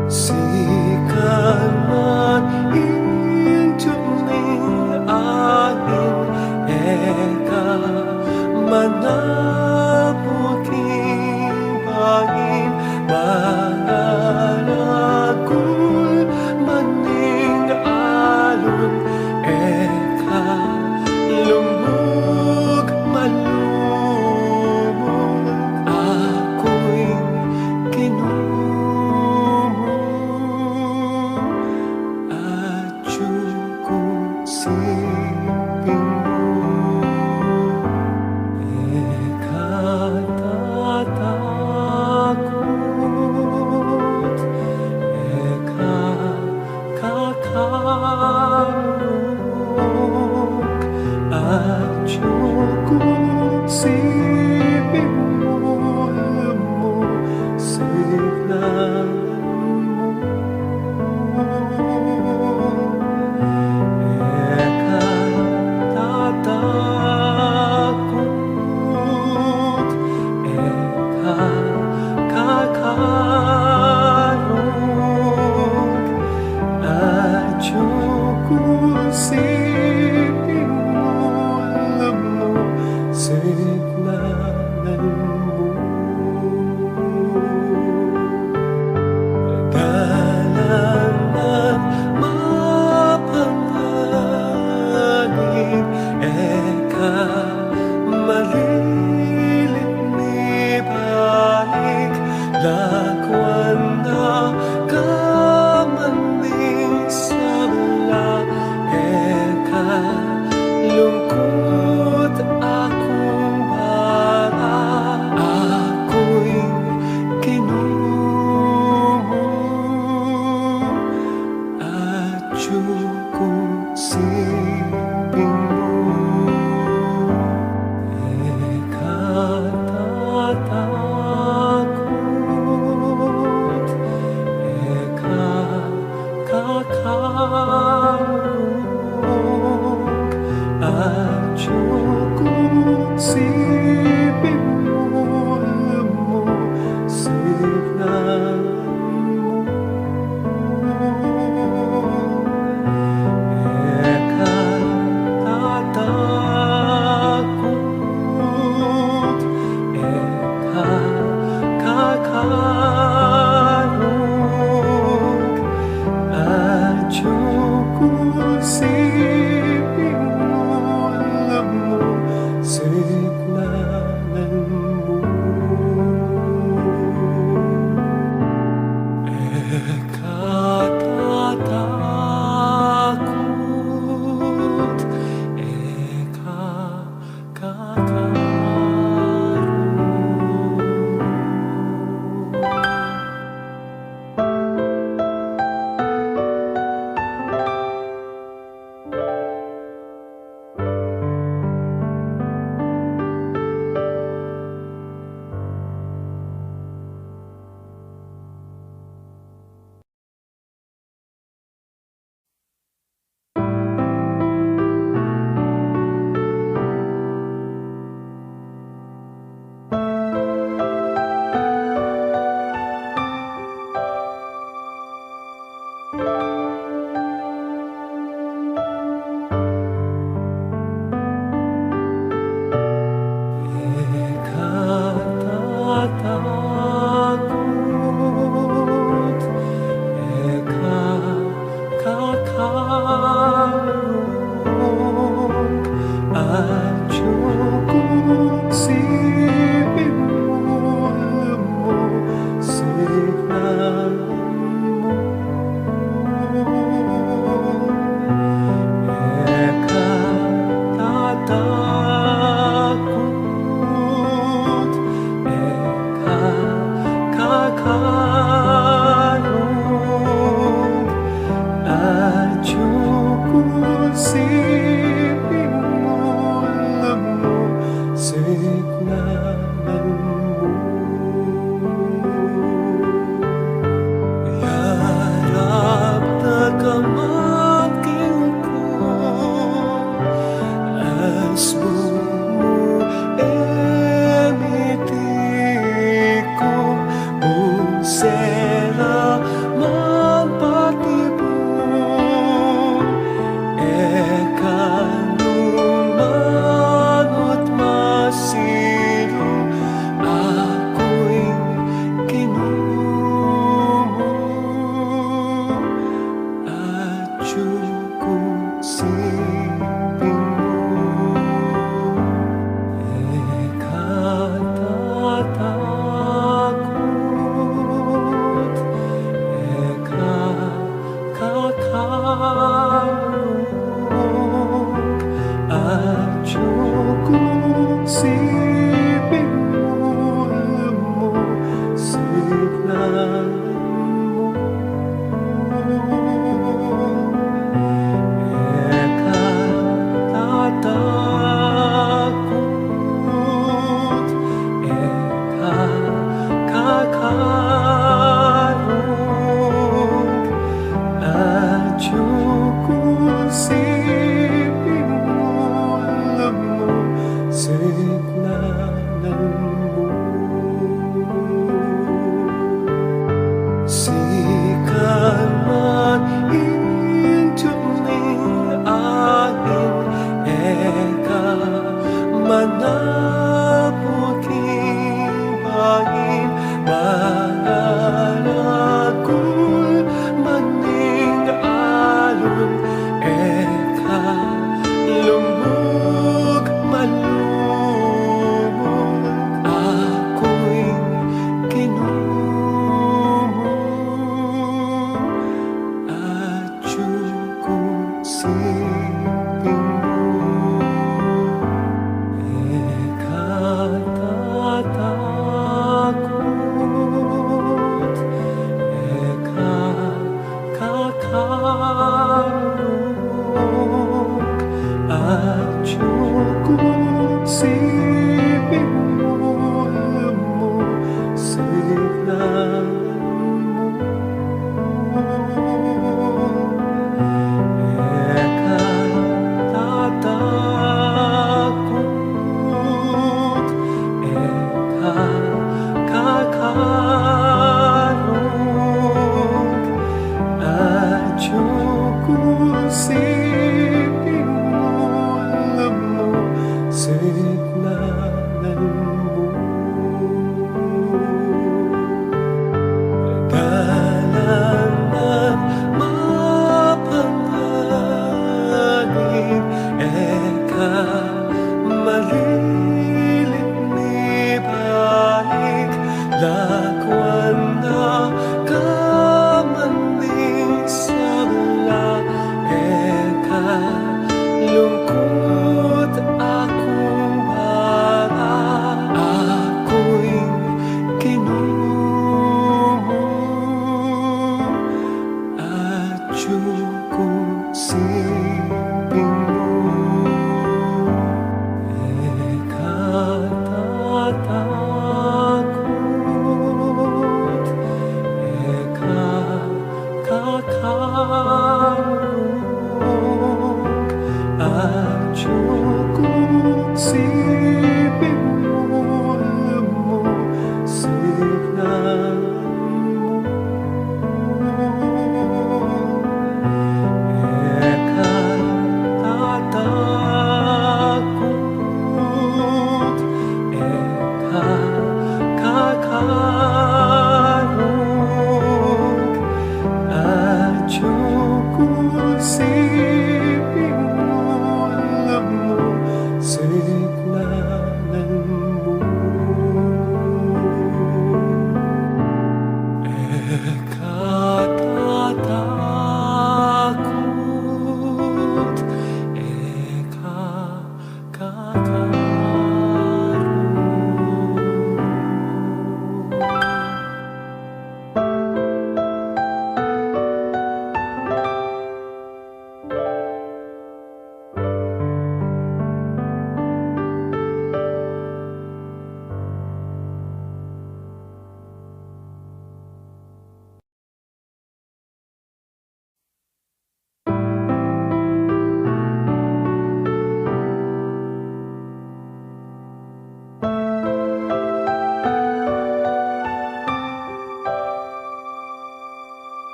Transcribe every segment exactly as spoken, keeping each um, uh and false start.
Sikanan ing tune ning ain, e ka manapuk king bangin, manalagul man ing alun, e ka lumug malumug, aku ing Ginu mu, atyu ku siping mu. E ka tatakut, e ka kakaruk, atyu ku siping mu, lumusignan mu. E ka tatakut, e ka kakaruk, atyu ku siping mu, lumusignan mu. Dalan nang mapanganib, e ka malilit mibalik, lakwan na ka man ning sabla, e ka lungkut, aku ing bala, aku ing Ginu mu, atyu ku siping mu. E ka tatakut, e ka kakaruk, atyu ku siping mu, lumusignan mu. E ka tatakut, e ka kakaruk, atyu ku siping mu, lumusignan mu. E ka tatakut, e ka kakaruk. E ka tatakut, e ka kakaruk, atyu ku siping mu, lumusignan mu.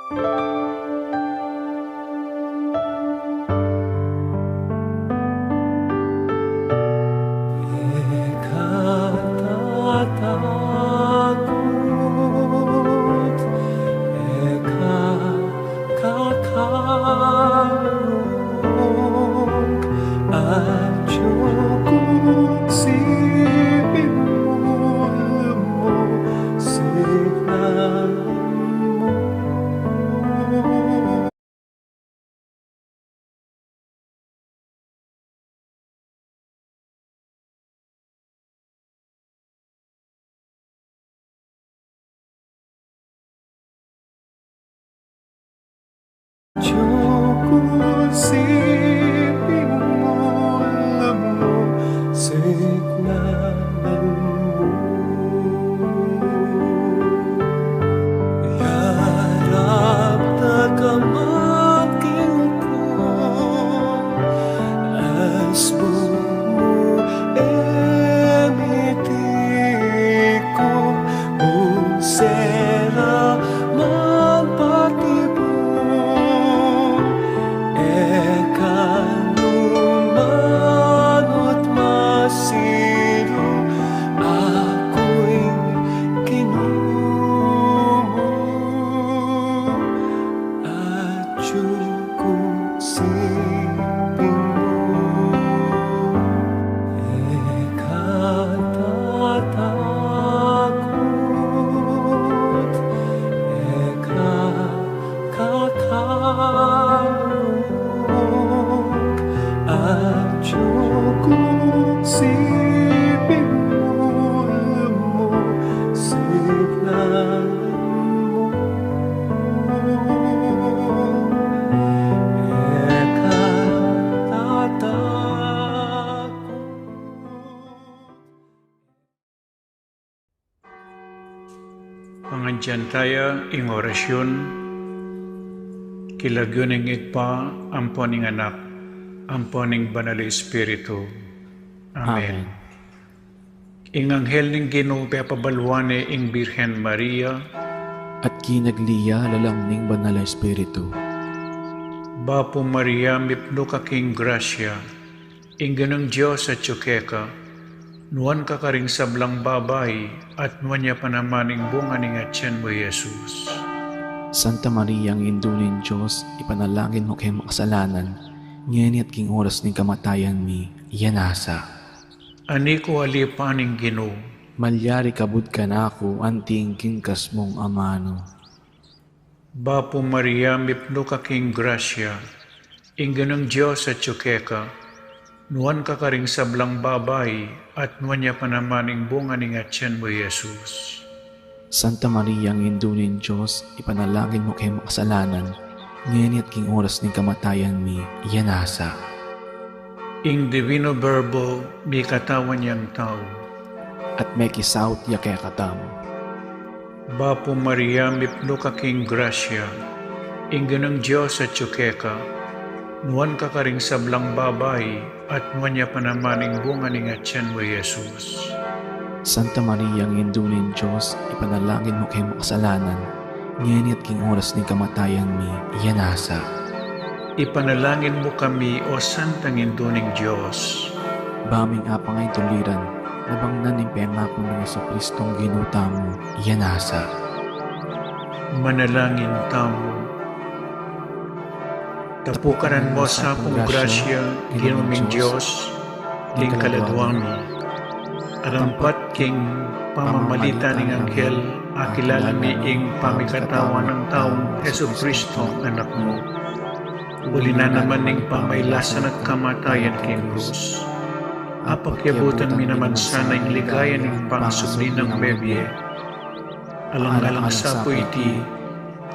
E ka tatakut, e ka kakarung, atyu ku siping mu, lumusignan mu. Atyu ku siping mu, lumusignan mu. Yarap da ka man king pung, asbun mu e mitiku, ung sera man patibun, e ka nu manut masilu, aku ing Ginu mu. Atyu ku siping mu, e ka tatakut, e ka kakarung, atyu ku siping mu, lumusignan mu. E ka tatakut. Pangadyan taya ing orasyun, king lagyu ning Ibpa, ampo ning Anak, ampo ning Banal a Espiritu. Amen. Amen. Ing anghel ning Ginu pepabaluan ne ing Birhen Maria. At kinagli ya lalam ning Banal a Espiritu. Bapu Maria, mipnu ka king grasya, ing Ginung Dios atyu keka, nuan ka karing sablang babai, at nuan ya pa naman ing bunga ning atian mu, i Jesus. Santa Maria, Indu ning Dios, ipanalangin mu kaming makasalanan, ngeni at king oras ning kamatayan mi. Amen. Anti ku alipan ing Ginu. Malyari kabud kanaku anti ing kingkas mung amanu. Bapu Maria, mipnu ka king grasya, ing Ginung Dios atyu keka, nuan ka karing sablang babai, at nuan ya pa naman ing bunga ning atian mu, i Jesus. Santa Maria, Indu ning Dios, ipanalangin mu kaming makasalanan, ngeni at king oras ning kamatayan mi. Amen. Ing Divino Verbo mikatawan yang tau. At mekisaut ya kekatamu. Bapu Maria, mipnu ka king grasya, ing Ginung Dios atyu keka, nuan ka karing sablang babai, at nuan ya pa naman ing bunga ning atian mu, i Jesus. Santa Maria, Indu ning Dios, ipanalangin mu kaming makasalanan, ngeni at king oras ning kamatayan mi. Amen. Ipanalangin mu kami, o Santang Indu ning Dios. Ba ming apang ing tuliran, nabangnan ning pengaku nang Jesucristong Ginu tamu. Amen. Manalangin tamu. Tapukanan mu sa pung grasya, Ginu ming Dios, king kaladua mi. Arampat king pamamalita ning anghel, akilala mi ing pamikatawan nang taung Jesucristo, Anak mu. Uli na naman ning pamailasan at kamatayan king krus, apakyabutan mi naman sana ing ligaya ning pangasubli nang mebie. Alang-alang sa pu iti,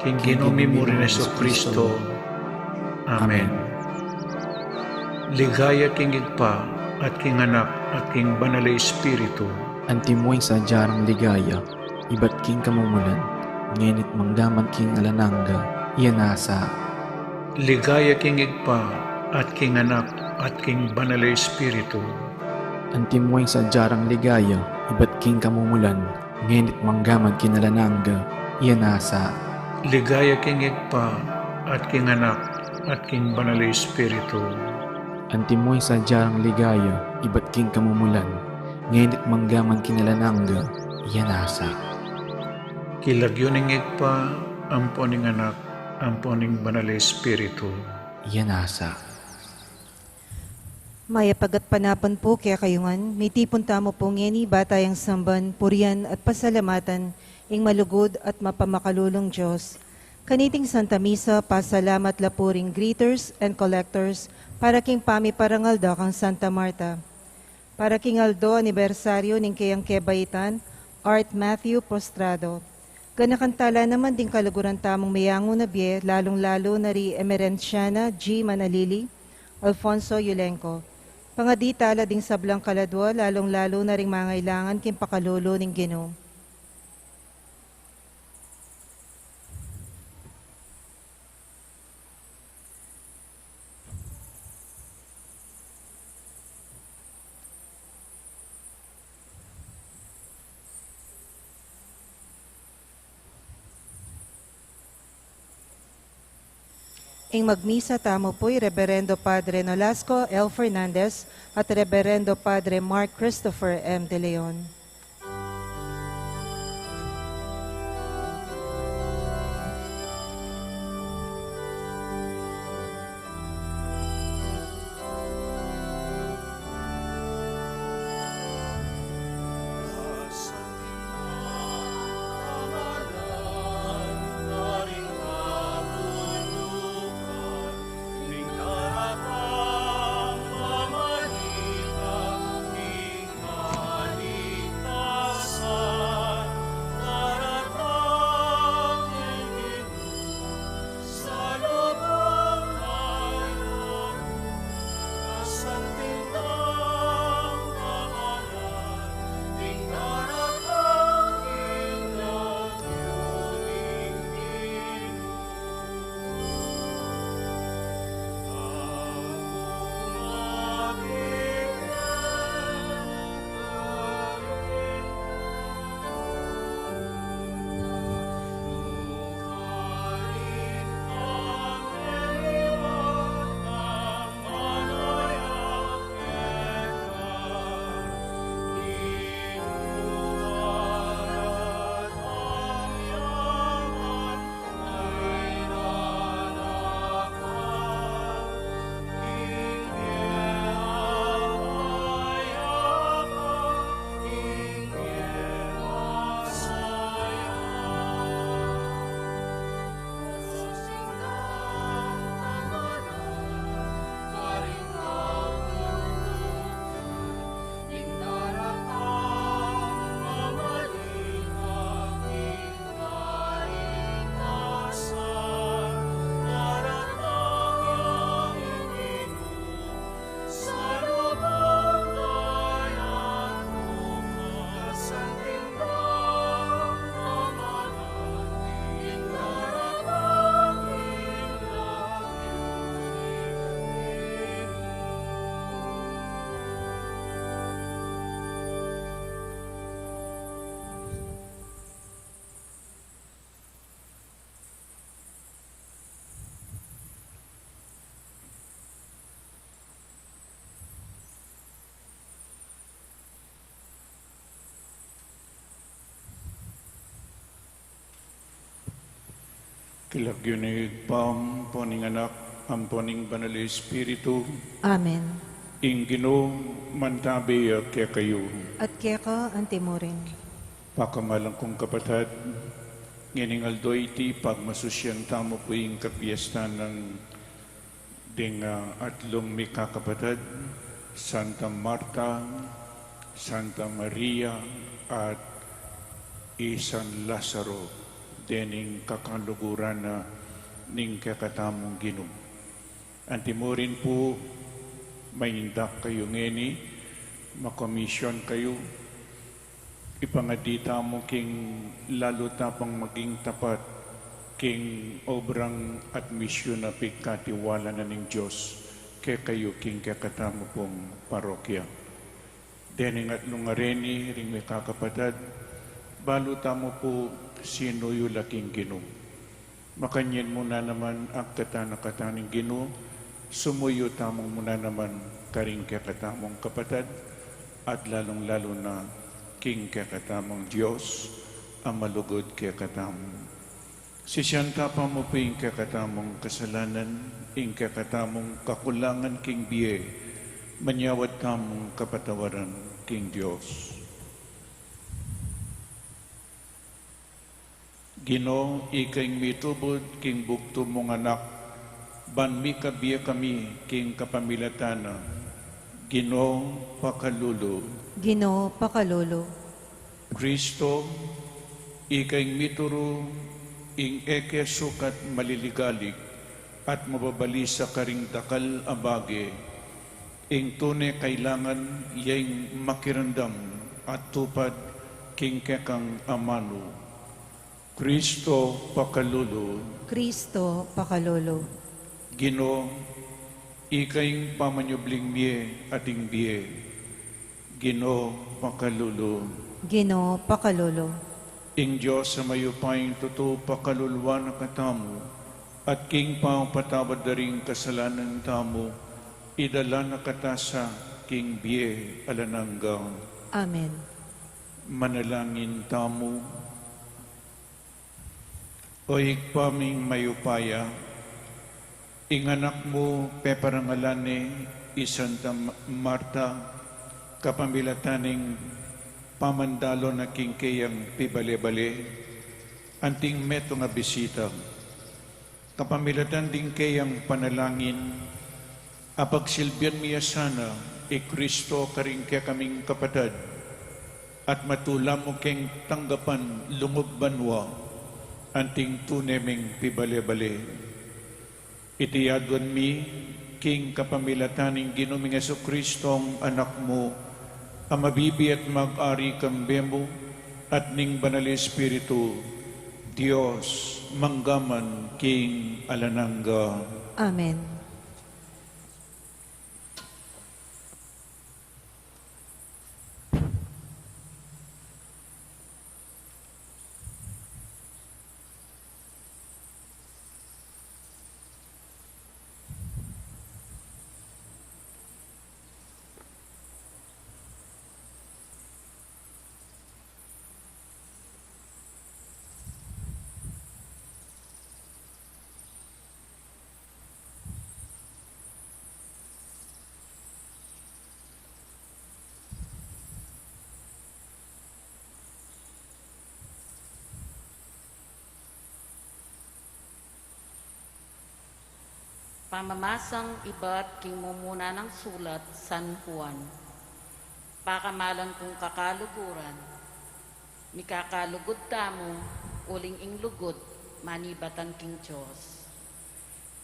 king Ginu mi mu rin Jesucristo. Amen. Ligaya king Ibpa, at king Anak, at king Banal a Espiritu. Antimo ing sadya rang ligaya, ibat king kamumulan, ngeni't manggaman king alang angga. Amen. Ligaya king Ibpa, at king Anak, at king Banal a Espiritu. Antimo ing sadya rang ligaya, ibat king kamumulan, ngeni't manggaman king alang angga. Amen. Ligaya king Ibpa, at king Anak, at king Banal a Espiritu. Antimo ing sadya rang ligaya, ibat king kamumulan, ngeni at manggaman king alang angga, iya nasa. King lagyu ning Ibpa, ampo ning Anak, ampo ning Banal a Espiritu. Iya nasa. Mayap a gatpanapun pu kekayu ngan, mitipun tamu pu ngeni ba tayang samban, purian at pasalamatan ing malugud at mapamakalulung Dios. Kaniting Santa Misa, pasalamat la pu ring greeters and collectors para king pamiparangal da kang Santa Marta. Para king aldo anibersaryu ning keyang kebaitan, Art Matthew Postrado. Ganakan tala naman ding kaluguran tamung meyangu na bie, lalung-lalu na ri Emerenciana G Manalili, Alfonso Yulenco. Pangadi tala ding sablang kaladua, lalung-lalu na ring mangailangan king pakalulu ning Ginu. Ing magmisa tamu pu i Reberendo Padre Nolasco L Fernandez at Reberendo Padre Mark Christopher M De Leon. King lagyu ning Ibpa, ampo ning Anak, ampo ning Banal a Espiritu. Amen. Ing Ginu mantabi ya kekayu. At keka antimurin. Pakamalan kung kapatad, ngening aldo iti pagmasusyan tamu pu ing kapiestan nang ding, ah, atlung mikakapatad, Santa Marta, Santa Maria, at i San Lazaro, dening kakaluguran na ning kekatamung Ginu. Antimurin pu, maindak kayu ngeni, makomisyon kayu, ipangadi tamu king lalu ta pang maging tapat king obrang at misyon a pigkatiwala na ning Dios kekayu king kekatamu pung parokya. Dening atlung areni ring mikakapatad, balu tamu pu sinuyu la king Ginu. Makanyan mu na naman agkatan a katan ning Ginu, sumuyu tamu mu na naman karing kekatamung kapatad, at lalung-lalu na king kekatamung Dios a malugud kekatamu. Sisian tapa mu pu ing kekatamung kasalanan, ing kekatamung kakulangan king bie, manyawad tamung kapatawaran king Dios. Ginu, ika ing mitubud king bugtung mung Anak, ban mikabie kami king kapamilatan na. Ginu, pakalulu. Ginu, pakalulu. Kristo, ika ing mituru ing e ke sukat maliligalik at mababalisa karing dakal a bage, ing tune kailangan ya ing makiramdam at tupad king kekang amanu. Kristo, pakalulu. Kristo, pakalulu. Ginu, ika ing pamanyubling mie at ing bie. Ginu, pakalulu. Ginu, pakalulu. Ing Dios a mayupayang tutu pakaluluan na katamu, at king pamapatawad da ring kasalanan tamu, idala na kata sa king bie alang angga. Amen. Manalangin tamu. O Ibpa ming mayupaya, ing Anak mu peparangalan ne i Santa Ma-, Marta, kapamilatan ning pamandalo na king keyang pibale-bale, anting metung a bisita. Kapamilatan ding keyang panalangin, apagsilbian mi ya sana i Kristo karing kekaming kapatad, at matula mu keng tanggapan lungub banua, anting tune ming pibale-bale. Iti aduan mi king kapamilatan ning Ginu ming Jesucristo, Anak mu, a mabibie at mag-ari kambe mu, at ning Banal Espiritu, Dios, mangga man king alang angga. Amen. Pamamasang ibat king mumuna nang sulat San Juan. Pakamalan kung kakaluguran, mikakalugud tamu, uling ing lugud manibatan king Dios.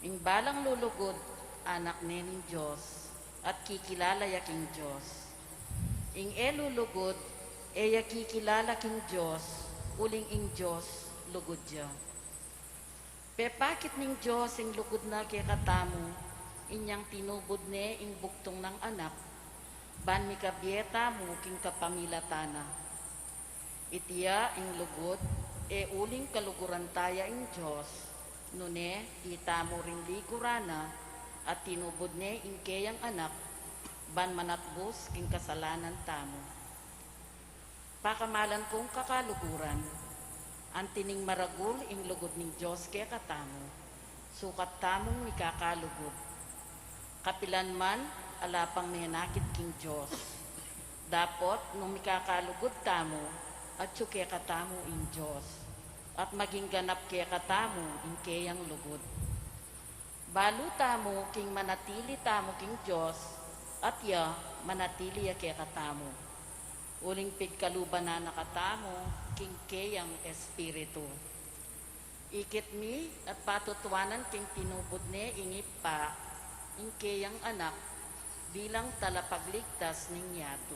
Ing balang lulugud, anak ne ning Dios, at kikilala ya king Dios. Ing e lulugud, e ya kikilala king Dios, uling ing Dios lugud ya. Pepakit ning Dios ing lugud na kekatamu, inyang tinubud ne ing bugtung nang Anak, ban mikabie tamu king kapamilatan na. Iti ya ing lugud, e uling kaluguran taya ing Dios, nune di tamu rin liguran na, at tinubud ne ing keyang Anak, ban manatbus king kasalanan tamu. Pakamalan kung kakaluguran, anti ning maragul ing lugud ning Dios kekatamu, sukat tamung mikakalugud. Kapilan man, ala pang menakit king Dios. Dapot nung mikakalugud tamu, atyu kekatamu ing Dios, at maging ganap kekatamu ing keyang lugud. Balu tamu king manatili tamu king Dios, at ya manatili ya kekatamu. Uling pigkaluban na na katamu king keyang Espiritu. Ikit mi at patutuanan king tinubud ne ing Ibpa, ing keyang Anak, bilang talapagligtas ning yatu.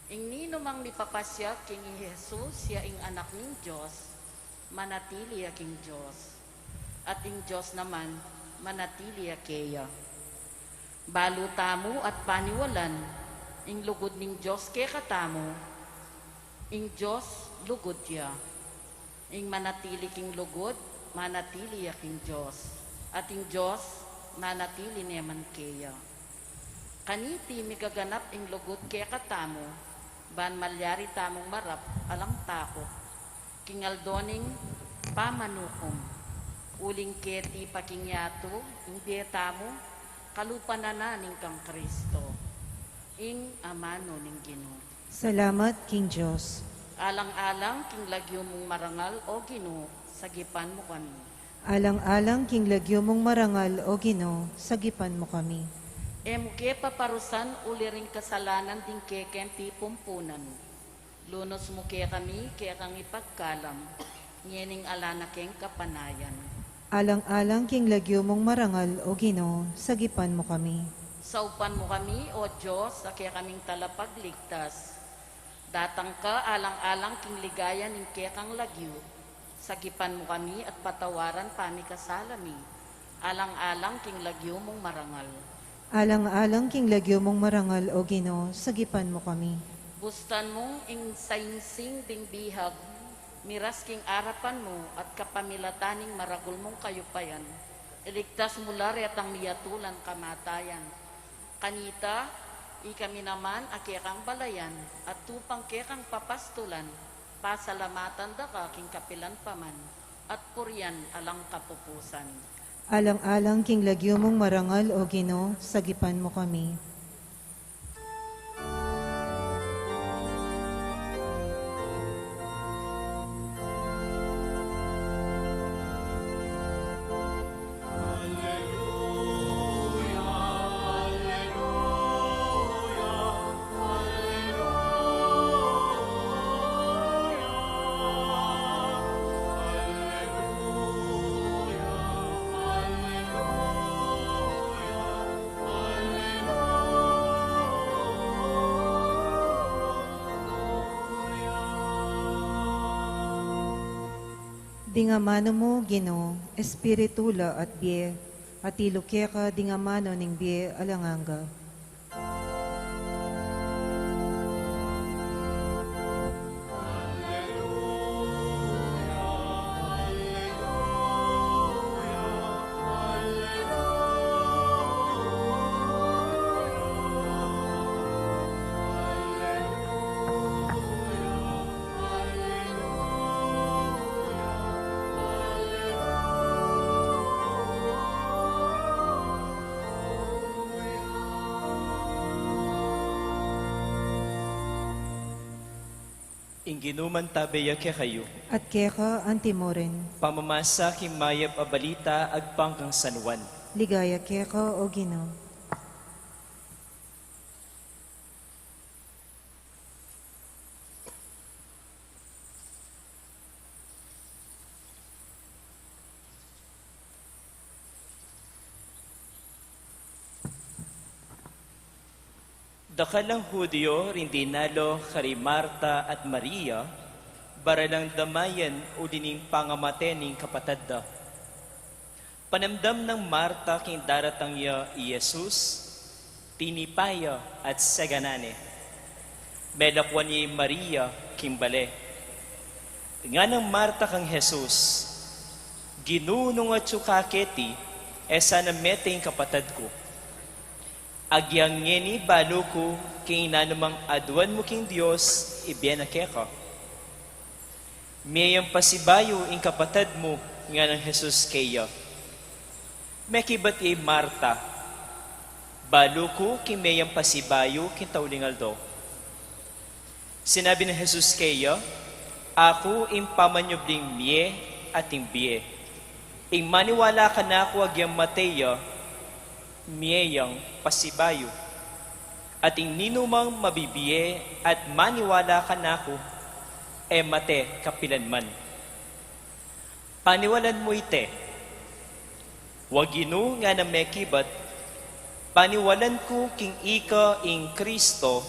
Ing ninumang mipapasiag king i Jesus ya ing Anak ning Dios, manatili ya king Dios, at ing Dios naman manatili ya keya. Balu tamu at paniwalan, ing lugud ning Dios kekatamu, ing Dios lugud ya. Ing manatili king lugud, manatili ya king Dios, at ing Dios manatili ne man keya. Kaniti migaganap ing lugud kekatamu, ban malyari tamung marap alang takut king aldo ning pamanukum. Uling keti pa king yatu ing bie tamu, kalupa na na ning kang Kristo, ing amanu ning Ginu. Salamat king Dios. Alang-alang king lagyu mung marangal, O Ginu, sagipan mu kami. Alang-alang king lagyu mung marangal, O Ginu, sagipan mu kami. E mu ke paparusan uli ring kasalanan ding kekeng pipumpunan. Lunus mu kekami kekang ipagkalam ngening ala na keng kapanayan. Alang-alang king lagyu mung marangal, O Ginu, sagipan mu kami. Saupan mu kami, O Dios, a kekaming talapagligtas. Datang ka alang-alang king ligaya ning kekang lagyu. Sagipan mu kami at patawaran pamikasala mi, alang-alang king lagyu mung marangal. Alang-alang king lagyu mung marangal, O Ginu, sagipan mu kami. Bustan mung ing saingsing ding bihag, miras king arapan mu at kapamilatan ning maragul mung kayupayan, iligtas mu la retang miyatulan kamatayan. Kanita, ikami naman a kekang balayan at tupang kekang papastulan, pasalamatan da ka king kapilan pa man, at purian alang kapupusan. Alang-alang king lagyu mung marangal, O Ginu, sagipan mu kami. Ding amanu mu, Ginu, espiritu la at bie, atilu keka ding amanu ning bie alang angga. Ing Ginu mantabe ya kekayu. At keka antimurin. Pamamasa king mayap a balita agpang kang San Juan. Ligaya keka, O Ginu. Dakal lang Hudio ring dinalo kari Marta at Maria, baralang damayan uli ning pangamate ning kapatad da. Panamdam nang Marta king daratang ya i Jesus, tinipa ya at seganan ne. Melakwan ya i Maria king bale. Nganang Marta kang Jesus, Ginu, nung atyu ka keti, e sana mete ing kapatad ku. Agyang ngeni balu ku king nanumang aduan mu king Dios, ibie na keka. Mie yang pasibayu ing kapatad mu, nganang Jesus keya. Mekibat ya i Marta, balu ku king mie yang pasibayu king tauling aldo. Sinabi nang Jesus keya, Aku ing pamanyubling mie at ing bie. Ing maniwala kanaku agyang mate ya, mie yang pasibayu. At ing ninumang mabibie at maniwala kanaku, e mate kapilanman. Paniwalan mu ite. Wa Ginu, nganang mekibat, paniwalan ku king ika ing Kristo,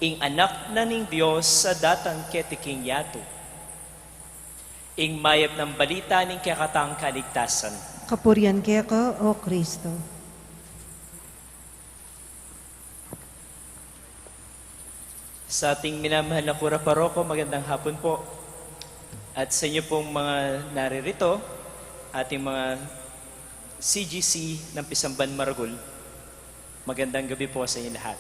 ing Anak na ning Dios a datang keti king yatu. Ing mayap nang balita ning kekatang kaligtasan. Kapurian keka, O Kristo. Sa ating minamahal na kura paroko, magandang hapon po. At sa inyo pong mga naririto, Ating mga C G C ng Pisamban Maragul, magandang gabi po sa inyo lahat.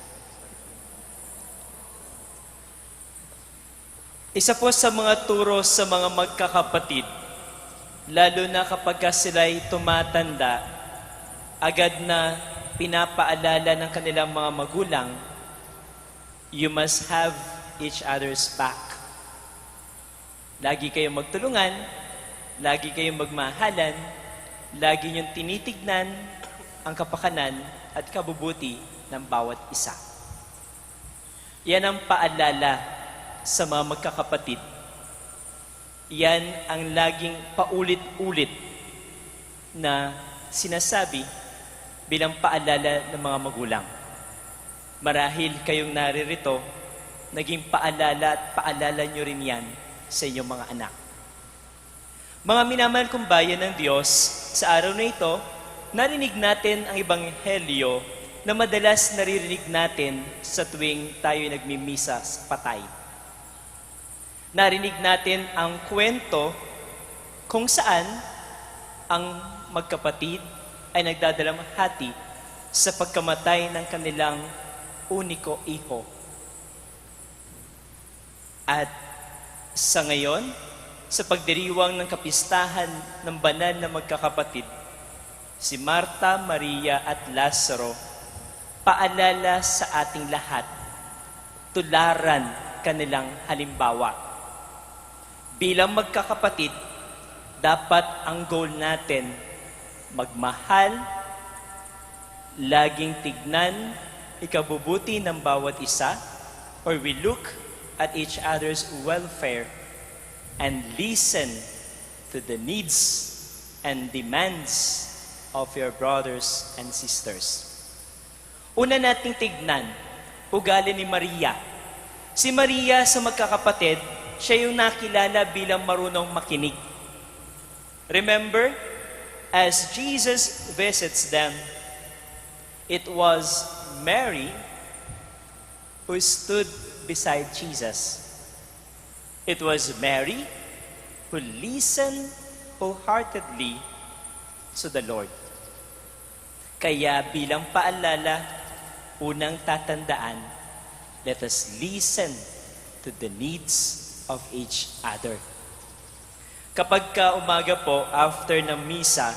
Isa po sa mga turo sa mga magkakapatid, lalo na kapag ka sila'y tumatanda, agad na pinapaalala ng kanilang mga magulang, "You must have each other's back." Lagi kayong magtulungan, lagi kayong magmahalan, lagi niyong tinitignan ang kapakanan at kabubuti ng bawat isa. Yan ang paalala sa mga magkakapatid. Yan ang laging paulit-ulit na sinasabi bilang paalala ng mga magulang. Marahil kayong naririto, naging paalala at paalala nyo rin yan sa inyong mga anak. Mga minamahal kong bayan ng Diyos, sa araw na ito, narinig natin ang ebanghelyo na madalas naririnig natin sa tuwing tayo'y nagmimisa sa patay. Narinig natin ang kwento kung saan ang magkapatid ay nagdadalamhati sa pagkamatay ng kanilang uniko iho. At sa ngayon, sa pagdiriwang ng kapistahan ng banal na magkakapatid, si Marta, Maria at Lazaro, paalala sa ating lahat, tularan kanilang halimbawa. Bilang magkakapatid, dapat ang goal natin, magmahal, laging tignan ikabubuti ng bawat isa, or we look at each other's welfare and listen to the needs and demands of your brothers and sisters. Una nating tignan, ugali ni Maria. Si Maria sa magkakapatid, siya yung nakilala bilang marunong makinig. Remember, as Jesus visits them, it was Mary who stood beside Jesus. It was Mary who listened wholeheartedly to the Lord. Kaya bilang paalala, unang tatandaan, let us listen to the needs of each other. Kapag ka umaga po, after ng misa,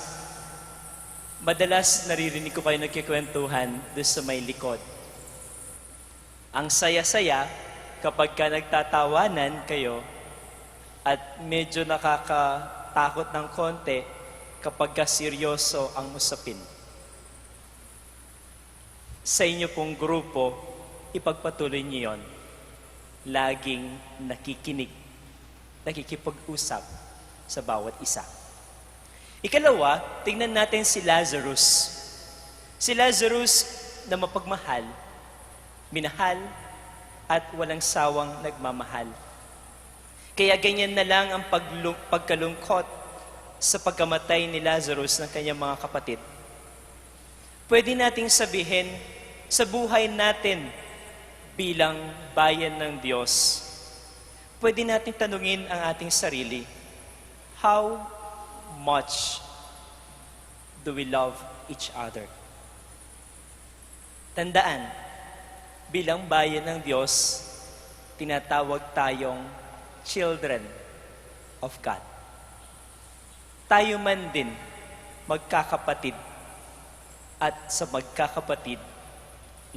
madalas naririnig ko kayo nagkikwentuhan doon sa may likod. Ang saya-saya kapag ka nagtatawanan kayo at medyo nakakatakot ng konti kapag ka seryoso ang usapin. Sa inyo pong grupo, ipagpatuloy niyo yon. Laging nakikinig, nakikipag-usap sa bawat isa. Ikalawa, tingnan natin si Lazarus. Si Lazarus na mapagmahal, minahal, at walang sawang nagmamahal. Kaya ganyan na lang ang paglu-, pagkalungkot sa pagkamatay ni Lazarus ng kanyang mga kapatid. Pwede nating sabihin, sa buhay natin bilang bayan ng Diyos, pwede nating tanungin ang ating sarili, "How much do we love each other?" Tandaan, bilang bayan ng Diyos, tinatawag tayong children of God. Tayo man din, magkakapatid, at sa magkakapatid,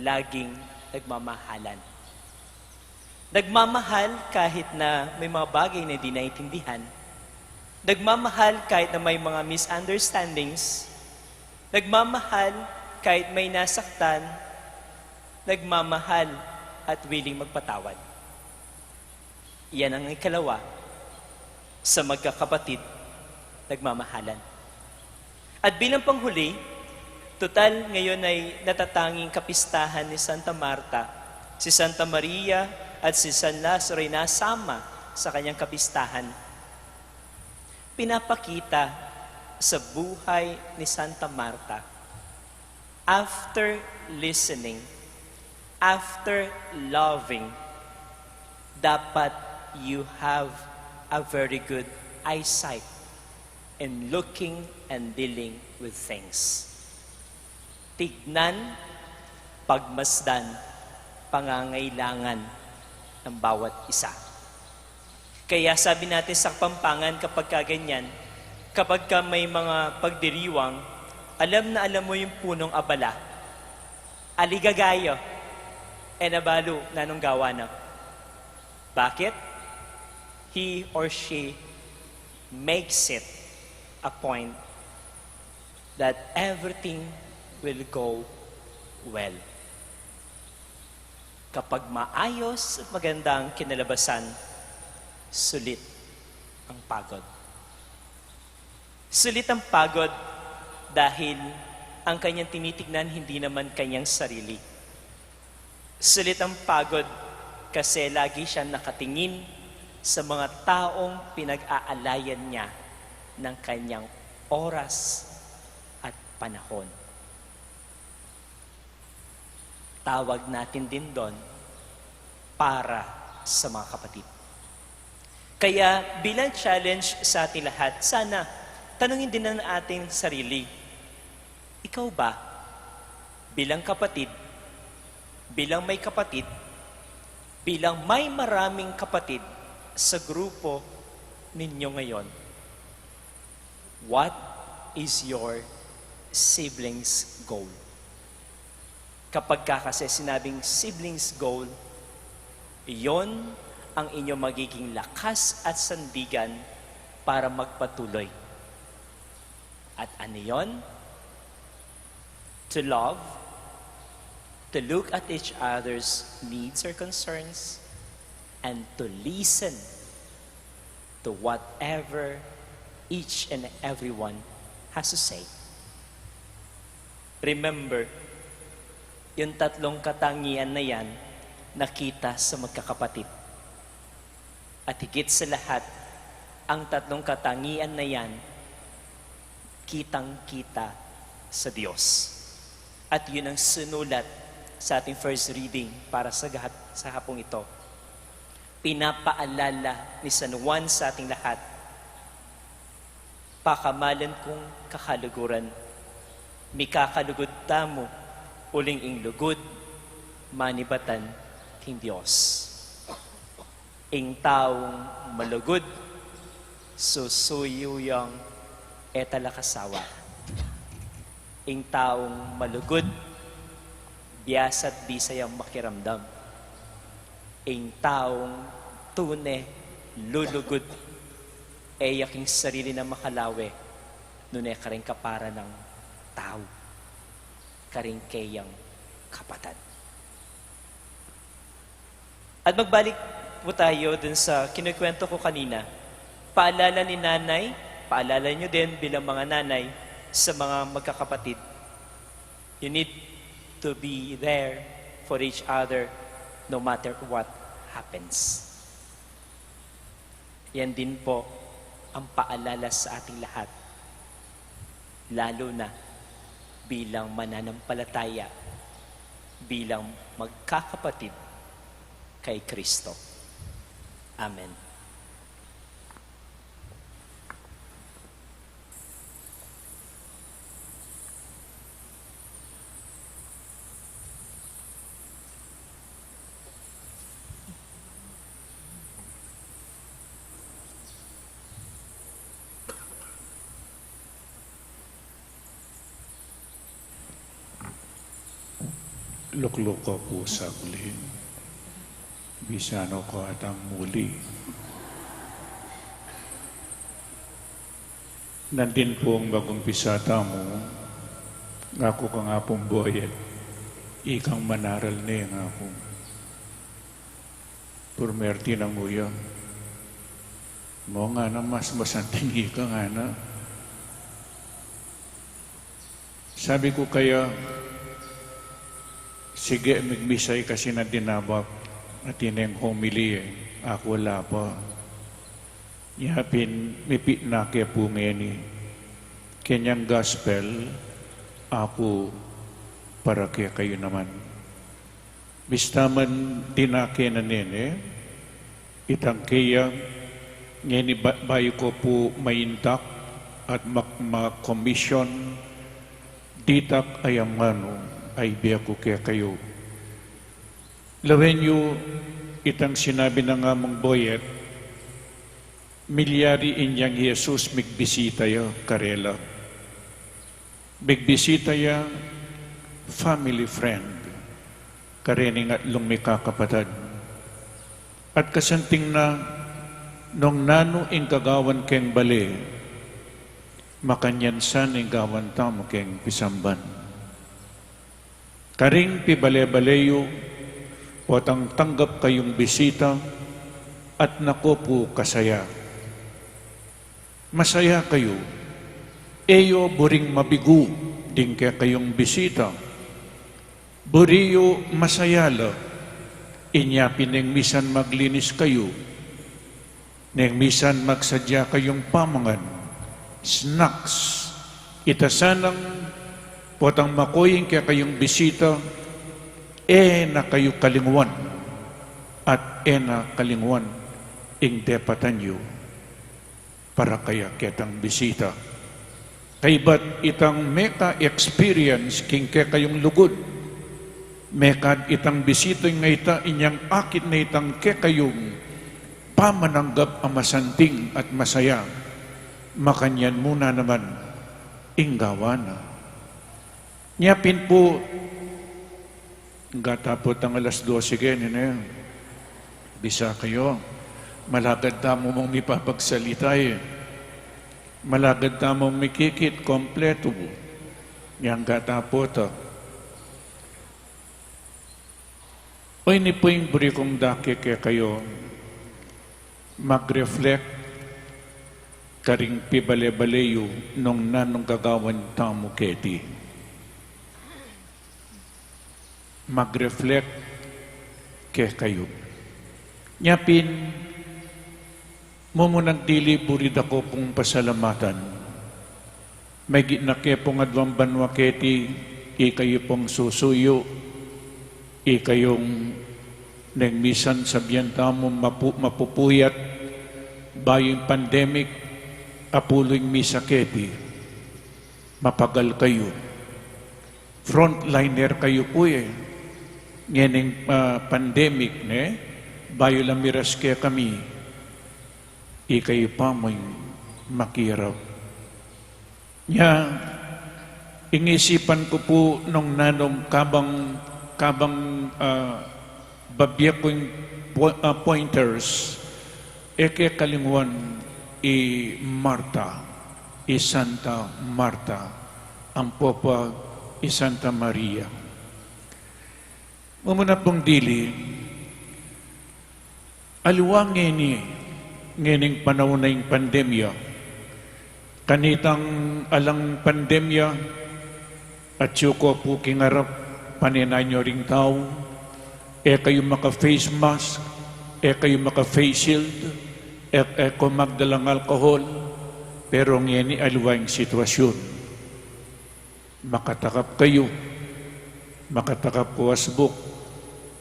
laging nagmamahalan. Nagmamahal kahit na may mga bagay na di naintindihan. Nagmamahal kahit na may mga misunderstandings. Nagmamahal kahit may nasaktan. Nagmamahal at willing magpatawad. Iyan ang ikalawa sa magkakapatid, nagmamahalan. At bilang panghuli, tutal ngayon ay natatanging kapistahan ni Santa Marta, si Santa Maria at si San Lazaro ay nasama sa kanyang kapistahan. Pinapakita sa buhay ni Santa Marta, after listening, after loving, dapat you have a very good eyesight. in looking and dealing with things. Tignan, pagmasdan, pangangailangan ng bawat isa. Kaya sabi natin sa Kapampangan, kapag ka ganyan, kapag ka may mga pagdiriwang, alam na alam mo yung punong abala. Aligagayo, e na balu nanung gawa na. Bakit? He or she makes it a point that everything will go well. Kapag maayos at maganda ang kinalabasan, sulit ang pagod. Sulit ang pagod dahil ang kanyang tinitignan hindi naman kanyang sarili. Sulit ang pagod kasi lagi siyang nakatingin sa mga taong pinag-aalayan niya ng kanyang oras at panahon. Tawag natin din doon para sa mga kapatid. Kaya bilang challenge sa ating lahat, sana tanungin din ang ating sarili, ikaw ba, bilang kapatid, bilang may kapatid, bilang may maraming kapatid sa grupo ninyo ngayon, what is your sibling's goal? Kapag ka kasi sinabing sibling's goal, iyon ang inyong magiging lakas at sandigan para magpatuloy. At ano yon? To love, to look at each other's needs or concerns, and to listen to whatever each and everyone has to say. Remember, yung tatlong katangian na yan nakita sa magkakapatid. At higit sa lahat, ang tatlong katangian na yan kitang-kita sa Diyos. At yun ang sinulat sa ating first reading para sa, gahat, sa hapong ito. Pinapaalala ni San Juan sa ating lahat, pakamalan kung kakaluguran, mikakalugud tamu uling ing lugud manibatan king Dios. Ing taung malugud, susuyu yang e talakasawa. Ing taung malugud, biasa't bisa yang makiramdam. Ing taung tune lulugud, e ya king sarili na makalawe, nune karing kapara nang tau, karing keyang kapatad. At magbalik po tayo dun sa kinukwento ko kanina. Paalala ni nanay, paalala nyo din bilang mga nanay sa mga magkakapatid. You need to be there for each other no matter what happens. Yan din po ang paalala sa ating lahat, lalo na bilang mananampalataya, bilang magkakapatid kay Kristo. Amen. Lukluk ko pu sa kuli. Bisa no ko atang muli. Nandin pung mag-umpisa tamu, ngaku kang Apung Boyet, ikang manaral ne ngaku. Purmerti nang uya. Mo ngana mas masanting ika ngana. Sabi ku kaya, sige, migmisa ika, kasi nandin na ba, atin neng homily e, aku ala pa. Yapin mipit na ke pu ngeni, kenyang gospel, aku para kekayu naman. Bista man dinake na nene, itang keya, ngeni ba-, bayu ko pu maintak, at mak-, ma-commission, ditak ayam nganu a ibie ku kekayu. Lawen yu itang sinabi nang Among Boyet, milyari inyang Jesus migbisita ya karela. Migbisita ya, family friend, karening atlung mikakapatad. At kasanting na, nung nanu ing gagawan keng bale, makanyan sana ing gawan tamu keng pisamban. Karing pibale-bale yu, potang tanggap kayung bisita, at naku pu kasaya. Masaya kayu. E yu buring mabigu ding kekayung bisita. Buri yu masaya la. Inya pin neng misan maglinis kayu, neng misan magsadya kayung pamangan, snacks, ita sanang potang maku ing kekayung bisita, e na kayu kalingwan, at e na kalingwan ing depatan yu para kaya ketang bisita. Kaybat itang meka-experience king kekayung lugud, mekad itang bisita ing ita inyang akit na itang kekayung pamananggap a masanting at masaya, makanyan mu na naman ing gawa na. Nya pin pu, Gata pu tang alas dose keni, ne? Bisa kayu, malagad tamu mung mipapagsalita, e. Malagad tamung mikikit, kompletu. Yang gata pu ta. O, ini pu ing buri kung dake kekayu, mag-reflect karing pibale-bale yu nung nanung gagawan tamu keti. Mag-reflect kekayu. Nya pin, mumunang dili buri da ku pung pasalamatan. Maigit na ke pung aduang banua keti, ikayu pung susuyu, ikayung neng misan sabian tamu mapu-, mapupuyat, bayu ing pandemic, apulu ing misa keti, mapagal kayu. Frontliner kayu pu, e. Ngening, ah, pandemic, ne? Bayu la miras kekami, ikayu pa mu ing makirap. Nya, ing isipan ku pu nung nanung kabang, kabang, ah, babie ku ing po-, ah, pointers, e ke kalingwan i Marta, i Santa Marta, ampo pa i Santa Maria. Mumuna pung dili, aliwa ngeni, ngening panaun na ing pandemya. Kanitang alang pandemya, atyu ko pu king arap, panenan yu ring tau, e kayu maka-face mask, e kayu maka-face shield, e, e ko magdalang alcohol, pero ngeni aliwa ing sitwasyun. Makatakap kayu, makatakap ko asbuk,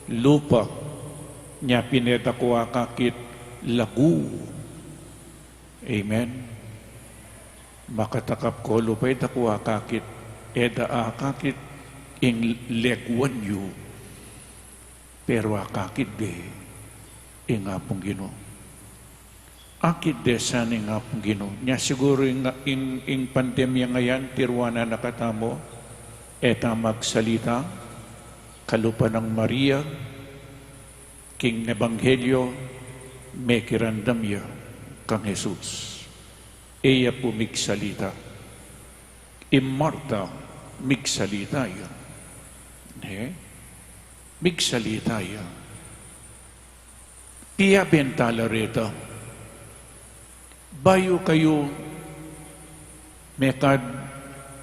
lupa, nya pin e da ko akakit lagu. Amen. Makatakap ko lupa, e da ko akakit, e da akakit ing leguan yu. Pero akakit de ing Apung Ginu. Akit de sana ing Apung Ginu. Nya siguru ing, ing, ing pandemya ngeni, tiruanan na katamu, e ta magsalita, kalupa nang Maria, king ebanghelyo, mekiramdam ya kang Jesus. E ya pu migsalita. I Marta, migsalita ya. Ne? Migsalita ya. Pia bentala reta. Bayu kayu, mekad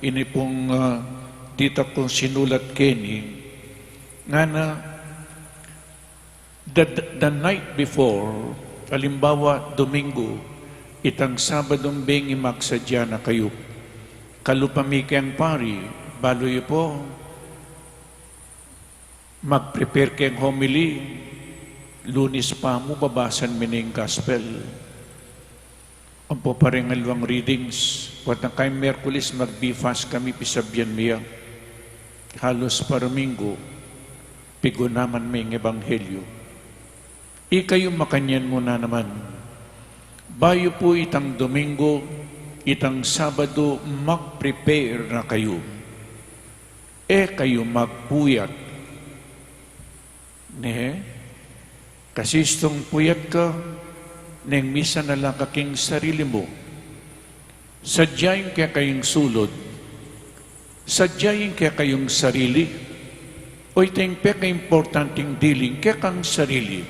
ini pung, ah, ditak kung sinulat keni, ngana, The, the night before, alimbawa, Domingo, itang Sabadung bengi magsadya na kayu. Kalupa mi keng pari, balu yu pu, mag-prepare keng homily, Lunes pa mu babasan mi ning gospel. Ampo pa ring alwang readings, potang kayang Miyerkules mag-B-fast kami, pisabian mi ya. Halus pa Dominggu, pigunaman mi ing ebanghelyu. Ikayu makanyan mu na naman. Bayu pu itang Dominggu, itang Sabadu, mag-prepare na kayu. E kayu magpuyat. Ne? Kasi istung puyat ka, neng misa na la ka king sarili mu. Sadya ing kekayung sulud, sadya ing kekayung sarili, o ita ing pekaimportanting dili, ing kekang sarili.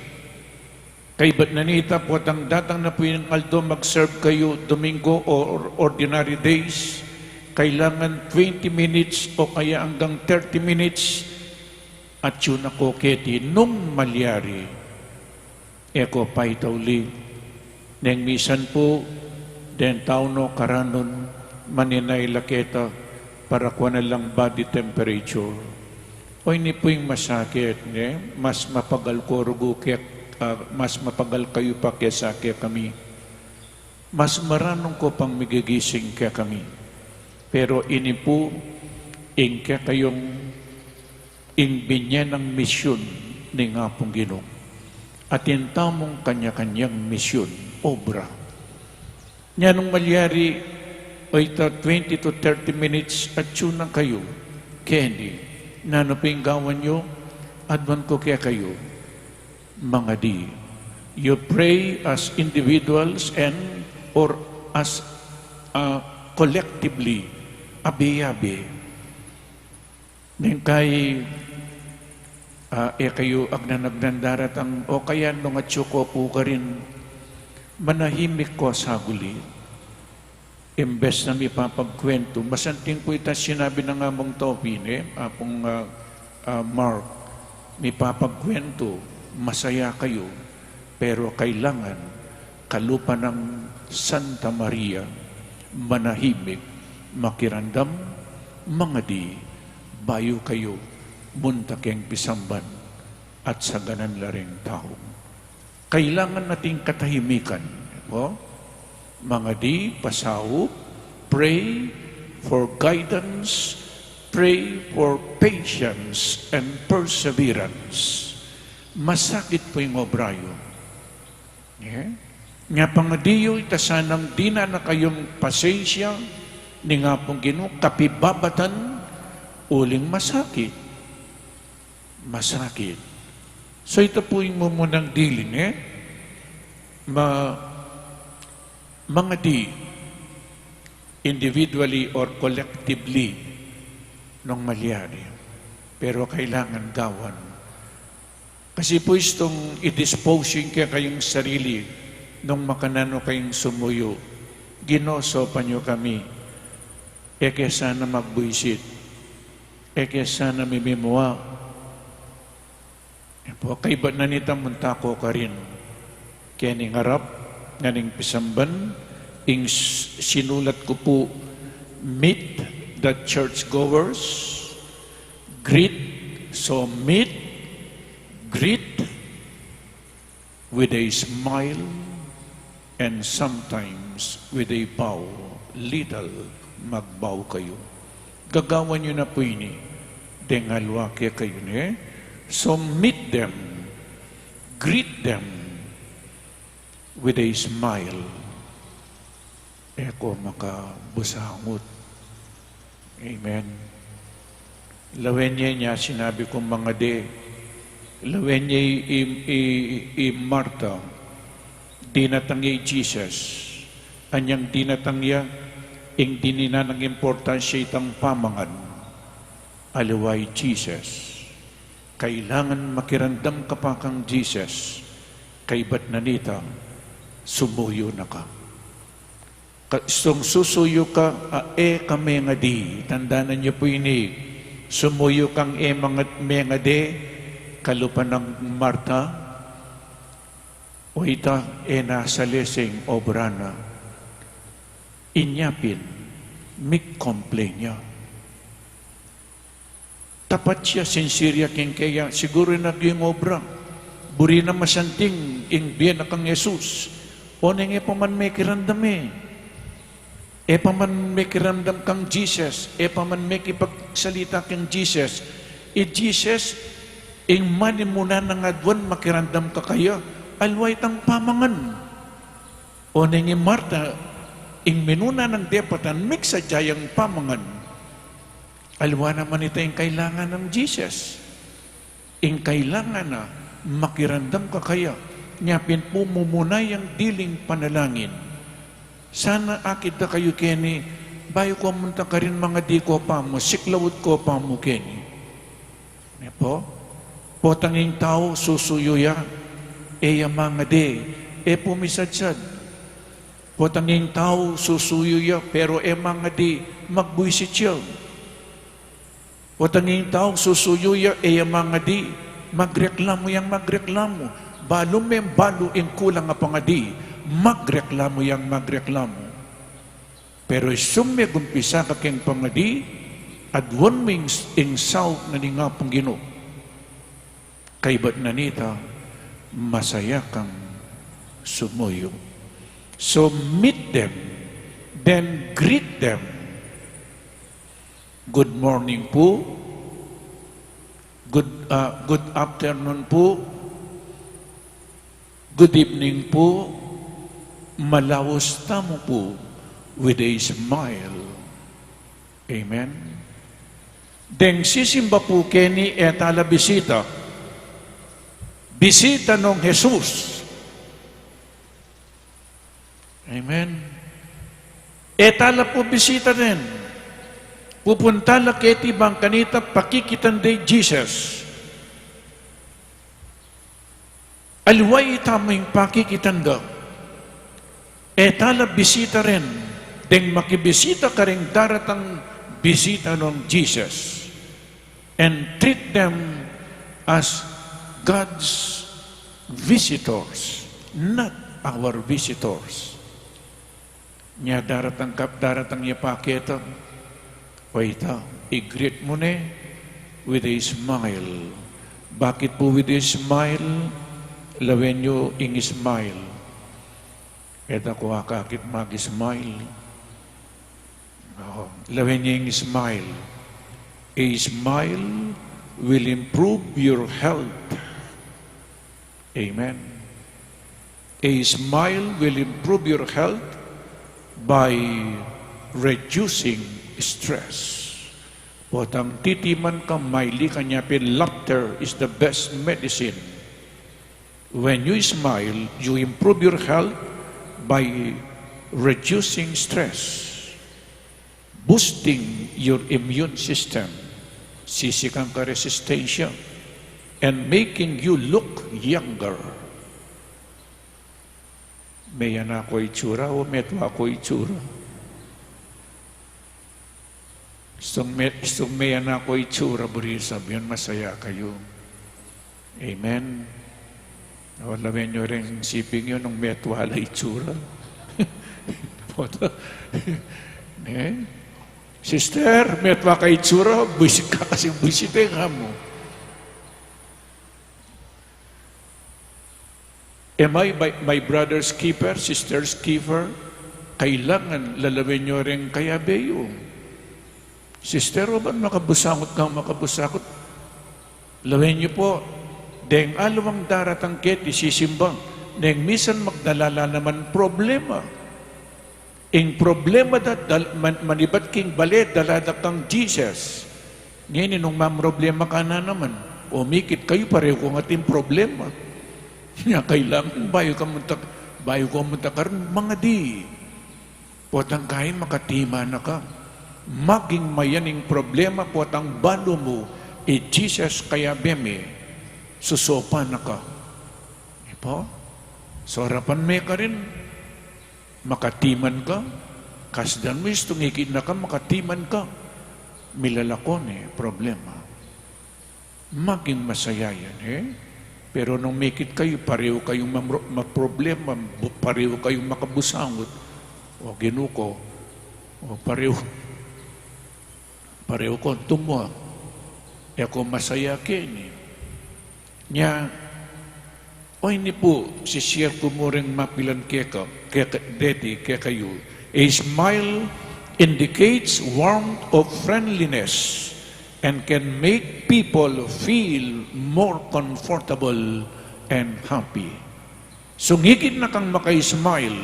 Kaybat na nita, potang datang na pu ing aldo mag-serve kayu, Domingo or ordinary days, kailangan twenty minutes o kaya anggang thirty minutes, atyu na ko keti nung malyari. E ko paytauli, neng misan pu, deng tau no karanun, maninay la keta, para kuan na lang body temperature. O ini pu ing masakit, ne? Mas mapagal ko rugu ke, ah, mas mapagal kayu pa kesa kekami. Mas maranun ko pang migigising kekami. Pero ini pu ing kekayung ing binye nang misyun ning Apung Ginu. Atin tamung kanya-kanyang misyun, obra. Nya nung malyari, o ita twenty to thirty minutes atyu na kayu keni. Nanu pu ing gawan yu? Aduan ku kekayu. Mangadi. You pray as individuals and or as, uh, collectively, abe-abe. Neng kai, ah, e kayu agnan-agnan daratang, o kaya nung atyu ko pu karin, manahimik ko saguli. Imbes na mipapagkuwentu, masanting pu ita sinabi nang Among Topi, ne, Apung, ah, ah, Mark, mipapagkuwentu, masaya kayu, pero kailangan kalupa nang Santa Maria, manahimik, makiramdam, mangadi, bayu kayu munta keng pisamban at saganan la ring tau. Kailangan nating katahimikan. Po? Mangadi, pasaup, pray for guidance, pray for patience and perseverance. Masakit pu ing obra yu. Eh? Nya pangadi yu, ita sanang dinan na kayung pasensya ning Apung Ginu, kapibabatan, uling masakit. Masakit. So, ita pu ing mumunang dili, ne? Ma-, mangadi, individually or collectively, nung malyari. Pero kailangan gawan. Kasi pu istung i-dispose yu ing kekayung sarili nung makananu kayung sumuyu. Ginu, saupan yu kami. E ke sana magbuisit. E ke sana mimimua. E pu, kaybat na nita munta ko karin. Keni ngarap, ngening pisamban, ing s-, sinulat ku pu, meet the churchgoers, greet, so meet, greet, with a smile, and sometimes with a bow, little, magbow kayu. Gagawan yu na pu ini, deng alwa kekayu, ne? So meet them, greet them with a smile. E ko makabusangut. Amen. Lawen ye nya sinabi kung mangadi. Lawen ye i, i, i, i Marta. Dinatang ya i Jesus. Anyang dinatang ya, ing dinan nang importansya itang pamangan. Aliwa i Jesus. Kailangan makiramdam ka pa kang Jesus. Kaybat na nita, sumuyu na ka. Ka-, istung susuyu ka, a, e ka mengadi. Tandanan yu pu ini, sumuyu kang e manga-, mengadi, kalupa nang Marta, o ita, e na salese ing obra na. Inya pin, mig-complain ya. Tapat ya, sincere ya king keya, siguru e na king obra. Buri na masanting ing bie na kang Jesus. O neng e pa man mekiramdam e. E pa man mekiramdam kang Jesus. E pa man mekipagsalita kang Jesus. I Jesus, ing manimuna nang aduan makiramdam ka kaya, aliwa itang pamangan. O neng i Marta, ing minuna nang depatan, miksadya yang pamangan. Aliwa naman ita ing kailangan nang Jesus. Ing kailangan na makiramdam ka kaya, nya pin pumumuna yang diling panalangin. Sana akit da kayu keni, bayu ko munta karin mangadi ko pamu, siklaud ko pamu keni. Ne po? Potang ing tau susuyu ya, e ya mangadi, e pumisadsad. Potang ing tau susuyu ya, pero e mangadi, magbuisit ya. Potang ing tau susuyu ya, e ya mangadi, magreklamu yang magreklamu. Balu meng balu ing kulang a pangadi, magreklamu yang magreklamu. Pero isung megumpisa ka keng pangadi, aduan mu ing, ing saup na ning Apung Ginu. Kaybat na nita, masaya kang sumuyu. So meet them, then greet them. Good morning po. Good, ah, good afternoon po. Good evening po. Malaus tamu po, with a smile. Amen. Deng sisimba po keni e tala bisita. Bisita nong Jesus. Amen. E tala po bisita den. Pupunta la keti bang kanita pakikitan de i Jesus. Aliwa itamu ing pakikitan da. E tala bisita rin, deng makibisita karing daratang bisita nong Jesus. And treat them as God's visitors, not our visitors. Nya daratang kap-, daratang ya pa keta. O ita, i-greet mu ne with a smile. Bakit po with a smile? Lawen yu ing smile. E ta ko akakit mag-smile. O, lawen yu ing smile. A smile will improve your health. Amen. A smile will improve your health by reducing stress. Potang titiman ka, maili ka, nya pin, laughter is the best medicine. When you smile, you improve your health by reducing stress, boosting your immune system, sisikan ka resistensya, and making you look younger. Meyan na ko itsura o metua ko itsura? Istung me-, istung meyan na ko itsura, buri sabian masaya kayu. Amen. O, lawen yu ring siping yu nung metua la itsura. Pota. Ne? Sister, metua ka itsura, buisit ka kasing buisit e nga mu. Am I my, my brother's keeper, sister's keeper? Kailangan lalawen yu ring kayabe yu. Sister, o ban makabusangot kang makabusangot? Lawen yu po, deng aliwang daratang keti sisimba, neng misan magdala la naman problema. Ing problema da, dal-, man-, manibat king bale, dala da kang Jesus. Ngeni nung mamroblema ka na naman, o mikit kayu pareho kang ating problema. Nya kailangan bayu ka munta, bayu ka munta karin, mangadi. Potang kayi makatiman na ka. Maging mayan ing problema, potang balu mu, i Jesus kayabe mi, susopan na ka. Ipo? Sarapan me karin. Makatiman ka, kasdan mu istung ikit na ka, makatiman ka, milalako ne problema. Maging masaya yan, e? Pero nung mikit kayu, pareho kayung mamro-, maproblema, bu-, pareho kayung makabusangot, o Ginu ko, o pareho, pareho ko tumua, e ko masaya keni. Nya, O ini pu, sishare ku mu ring mapilan keka, keka, deti, kekayu. A smile indicates warmth of friendliness and can make people feel more comfortable and happy. Sungikit na kang maka-smile.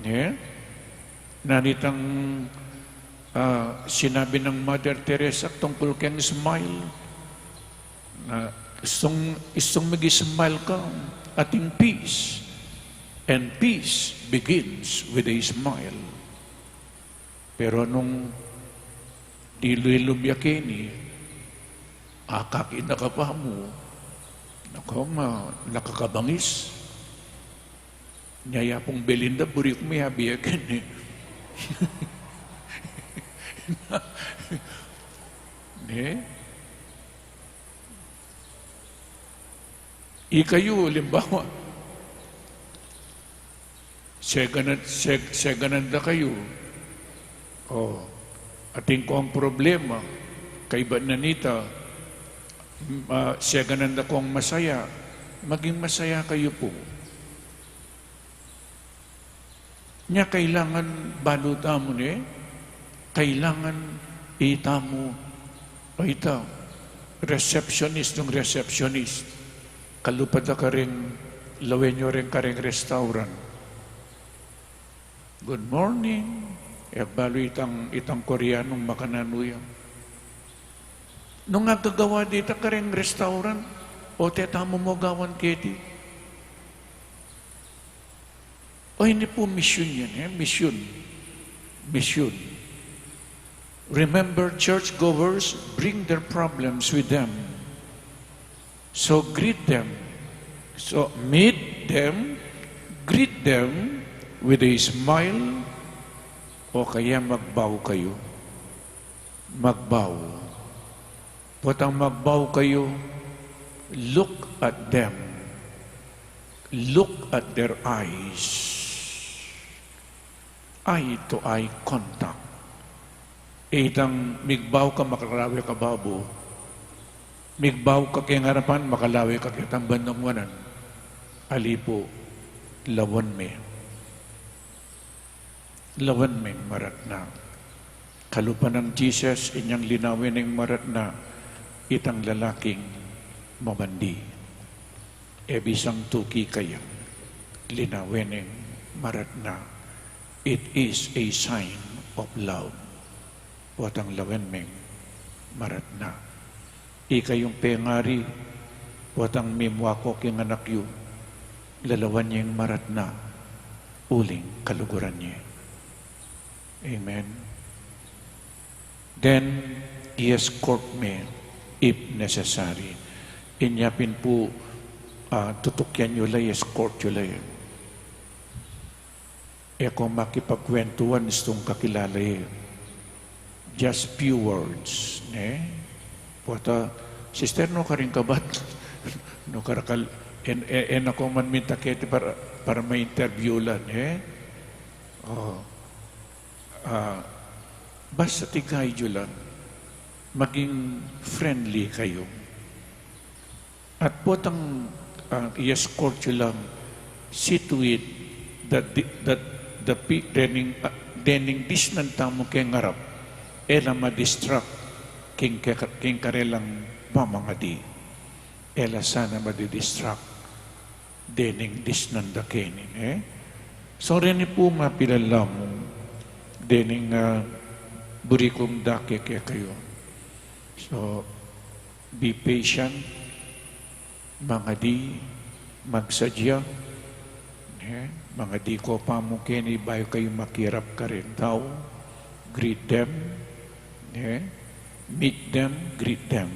Ne? Nanu itang, ah, sinabi nang Mother Teresa tungkul keng smile? Na istung, istung migi-smile ka, ating peace. And peace begins with a smile. Pero nung dilu-dilu ya keni, akakit na ka pa mu, nako, ma, nakakabangis. Nya ya pung Belinda, buri ku me, abi ya keni. Ne? Ikayu, alimbawa, seganan, seg-, seganan da kayu. O, atin kong problema, kaybat na nita, m-, ah, seganan da kong masaya, maging masaya kayu pu. Nya kailangan balu tamu ne, kailangan itamu, o ita, receptionist nung receptionist. Kalupa da karing, lawen yu ring karing restaurant. "Good morning." E balu itang, itang Koreanung makananu ya. Nung agagawa da ita karing restaurant, o tetamu mu gawan keti. O ini pu misyun yan, e, misyun. Misyun. Remember, churchgoers bring their problems with them. So greet them. So meet them, greet them with a smile, o kaya magbaw kayu. Magbaw. Potang magbaw kayu, look at them. Look at their eyes. Eye to eye contact. Itang migbaw ka, makalawe ka babo. Migbaw ka keng arapan, makalawe ka ketang bandang wanan. Ali pu, lawen me. Lawen meng maratna. Kalupa nang Jesus, inyang linawen neng maratna itang lalaking mamandi. E bisang tuki kaya, linawen neng maratna. It is a sign of love. Potang lawen meng maratna. Ikayung pengari, potang mimua ko king anak yu, lalawen yeng maratna, uling kaluguran ye. Amen. Then, i-escort me if necessary. Inya pin pu, ah, tutukyan yu la, i-escort yu la, e. E ko makipagkwentuhan, istung kakilala, e. Just few words, ne? Pota, "Sister, nu karing kabat?" Nu karakal, en, en, en ako man minta keti para, para ma-interview la, ne? O, ah, basta ti guide yu la, maging friendly kayu. At potang, ah, i-escort yu lang, see to it that the, that the pe-, dening, ah, dening disnan tamu keng arap, e la ma-distract king ke-, king karelang pamangadi. E la sana madi-distract dening disnan da keni, e? So, reni pu mapilan la mu, dening, ah, buri kung dake kekayu. So, be patient, mangadi, magsadya, e? Mangadi ko pa mu keni bayu kayu makirap karing tau, greet them, e? Meet them, greet them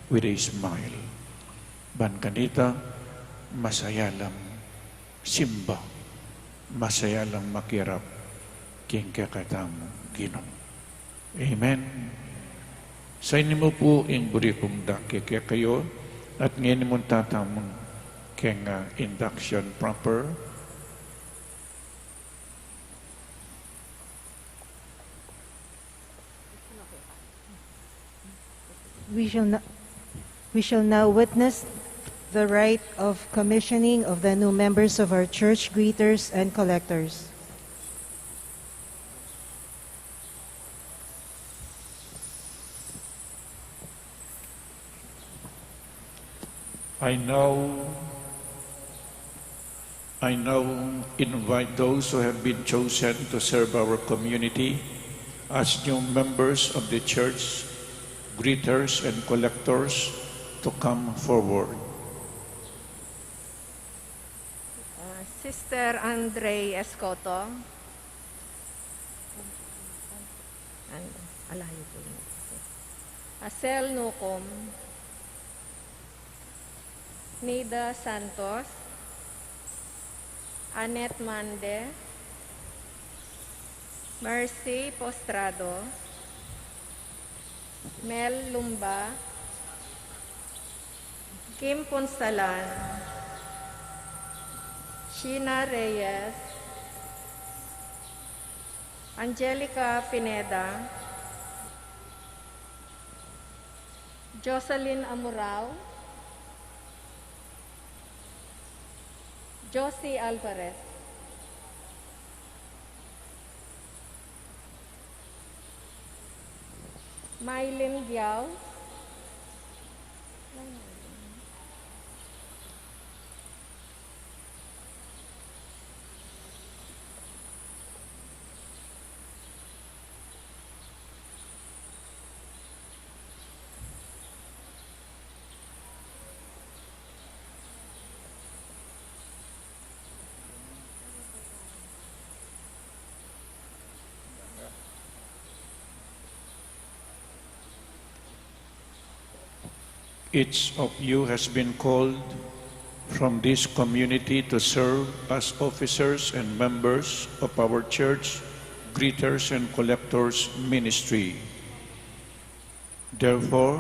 with a smile. Ban kanita, masaya lang simba, masaya lang makirap king kekatamung Ginu. Amen. Sa ini mu pu ing buri kung dake kekayu, at ngeni mu tatamung keng, ah, induction proper. We shall no-, we shall now witness The rite of commissioning of the new members of our church, greeters and collectors. I now, I now invite those who have been chosen to serve our community as new members of the church, greeters and collectors, to come forward. Ah, Sister Andre Escoto. Ano, alayo po yun. Asel Nucom. Nida Santos. Annette Mande. Mercy Postrado. Mel Lumba. Kim Punsalan. Sheena Reyes. Angelica Pineda. Jocelyn Amurao. Josie Alvarez. Mylene Diao. Each of you has been called from this community to serve as officers and members of our church greeters and collectors ministry. Therefore,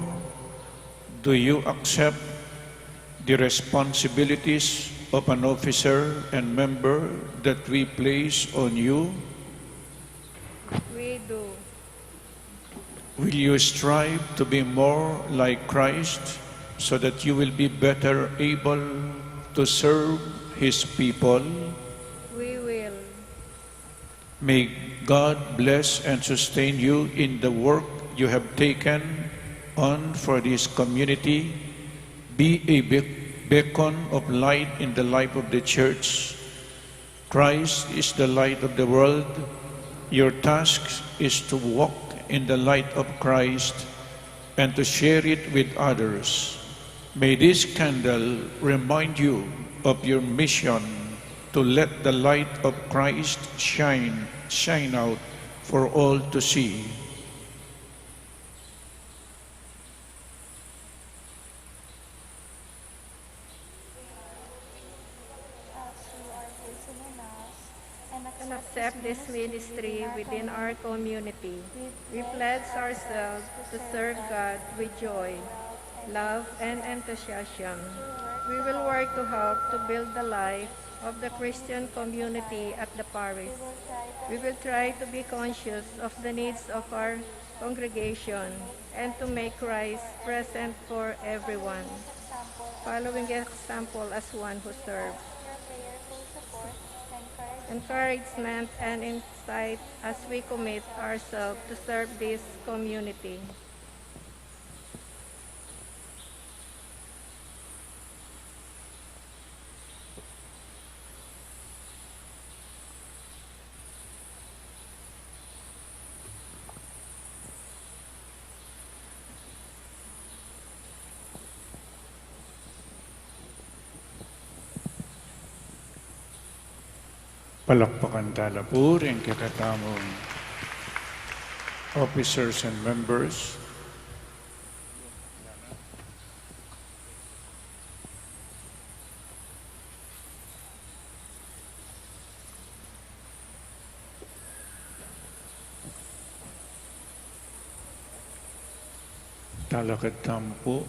do you accept the responsibilities of an officer and member that we place on you? We do. Will you strive to be more like Christ so that you will be better able to serve his people? We will. May God bless and sustain you in the work you have taken on for this community. Be a be-, beacon of light in the life of the church. Christ is the light of the world. Your task is to walk in the light of Christ and to share it with others. May this candle remind you of your mission to let the light of Christ shine, shine out for all to see. And accept this ministry within our community. We pledge ourselves to serve God with joy, love, and enthusiasm. We will work to help to build the life of the Christian community at the parish. We will try to be conscious of the needs of our congregation and to make Christ present for everyone, following example as one who serves. Encouragement and insight as we commit ourselves to serve this community. Palakpakan tala pu ring kekatamung officers and members. Talakad tamu pu.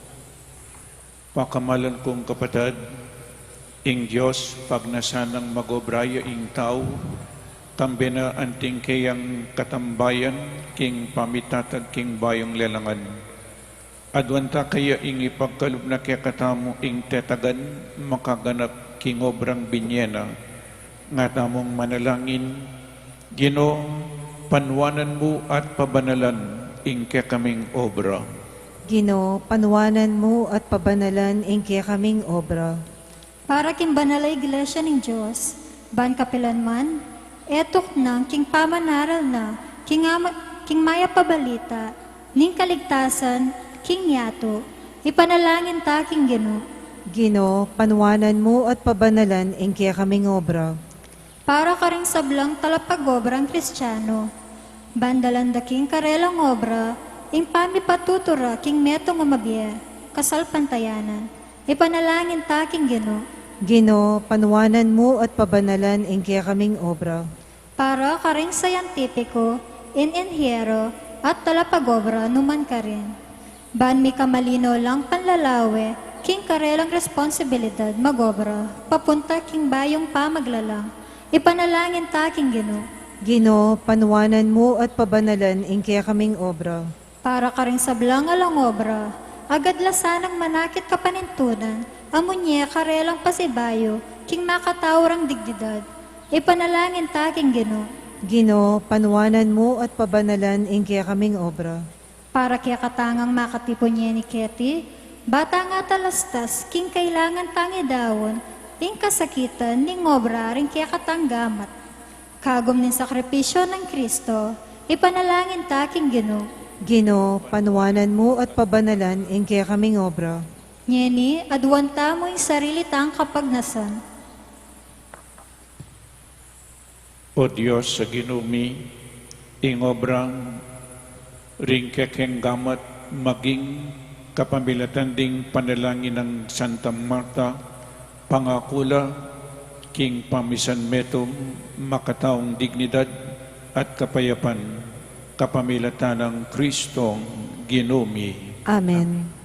Pakamalan kung kapatad, ing Dios pagnasan nang mag-obra ya ing tau, kambe na anting keyang katambayan king pamitatag king bayung lelangan. Aduan ta kaya ing ipagkalub na kekatamu ing tetagan makaganap king obrang binye na. Nga tamung manalangin, Ginu, panuanan mu at pabanalan ing kekaming obra. Ginu, panuanan mu at pabanalan ing kekaming obra. Para king banal a Iglesia ning Dios, ban kapilan man, e tuknang king pamanaral na, king ama-, king mayap a balita, ning kaligtasan, king yatu, ipanalangin ta king Ginu. Ginu, panuanan mu at pabanalan ing kekaming obra. Para karing sablang talapagobrang Kristiano, ban dalan da king karelang obra, ing pamipatutura king metung a mabie, kasalpantayanan. Ipanalangin ta king Ginu. Ginu, panuanan mu at pabanalan ing kekaming obra. Para karing scientifico, inhinyero, at talapagobra numan karin. Ban mika malino lang panlalawe, king karelang responsibilidad magobra, papunta king bayung pamaglalang. Ipanalangin ta king Ginu. Ginu, panuanan mu at pabanalan ing kekaming obra. Para karing sablang alang obra, agad la sanang manakit kapanintunan, amu nye karelang pasibayu, king makatau rang dignidad. Ipanalangin ta king Ginu. Ginu, panuanan mu at pabanalan ing kekaming obra. Para kekatang makatipun ye ni keti, bata nga talastas, king kailangan tang idaun, ing kasakitan ning obra ring kekatang gamat. Kagum ning sakripisyo nang Kristo, ipanalangin ta king Ginu. Ginu, panuanan mu at pabanalan ing kekaming obra. Ngeni, aduan tamu ing sarili tang kapagnasan. O Dios a Ginu mi, ing obrang ring kekeng gamat maging kapamilatan ding panalangin nang Santa Marta, pangaku la king pamisan metung makataung dignidad at kapayapan kapamilatan nang Kristong Ginu mi. Amen.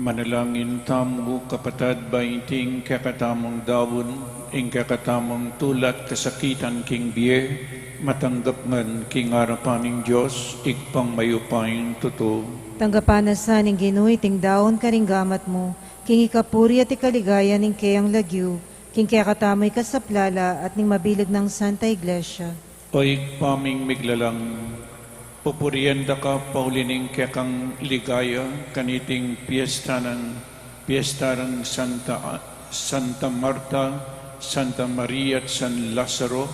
Manalangin tamu, kapatad, ba iting kekatamung daun, ing kekatamung tula't kasakitan king bie, matanggap ngan king arapan ning Dios, Ibpang mayupayang tutu. Tanggapan na sa ning Ginu iting daun karing gamat mu, King ikapuri at ikaligaya ning keyang lagyu, king kekatamu ikasaplala at ning mabilug nang Santa Iglesia. O Ibpa ming miglalang, pupurian da ka pauli ning kekang ligaya kaniting piesta nang, piesta nang Santa, Santa Marta, Santa Maria at San Lazaro.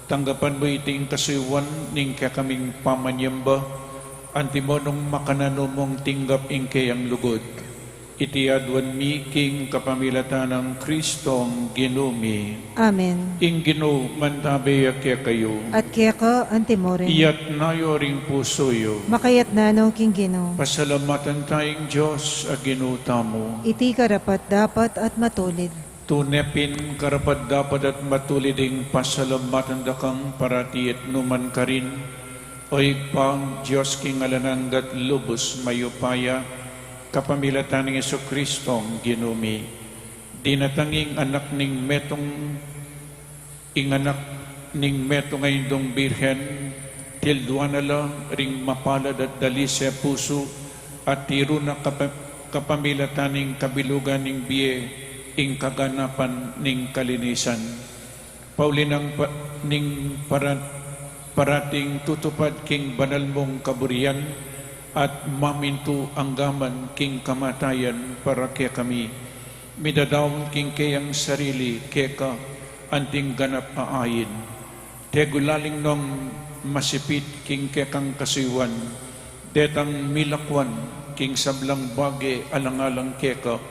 Tanggapan mu iting kasuyuan ning kekaming pamanyamba, antimo nung makananu mung tinggap ing keyang lugud. Iti aduan mi king kapamilatan nang Kristong Ginu mi. Amen. Ing Ginu mantabe ya kekayu. At keka antimo rin. Iyatas yu ring pusu yu. Makayatas no king Ginu. Pasalamatan taya ing Dios a Ginu tamu. Iti karapat-dapat at matulid. Tune pin karapat-dapat at matulid ing pasalamatan da kang parati at numan karin, O Ibpa, Dios king alang angga at lubus mayupaya, kapamilatan nang Jesucristong Ginu mi. Dinatang ing anak ning metung, ing anak ning metung a Indung Birhen, tilduan na la ring mapalad at dalise a pusu, at tiru na kapa-, kapamilatan ning kabilugan ning bie, ing kaganapan ning kalinisan. Pauli nang pa-, ning parat-, parating tutupad king banal mung kaburian at mamintu anggaman king kamatayan para kekami. Midadaun king keyang sarili keka anting ganap a ain. Tegulaling nong masipit king kekang kasuyuan, detang milakwan king sablang bage alang-alang keka,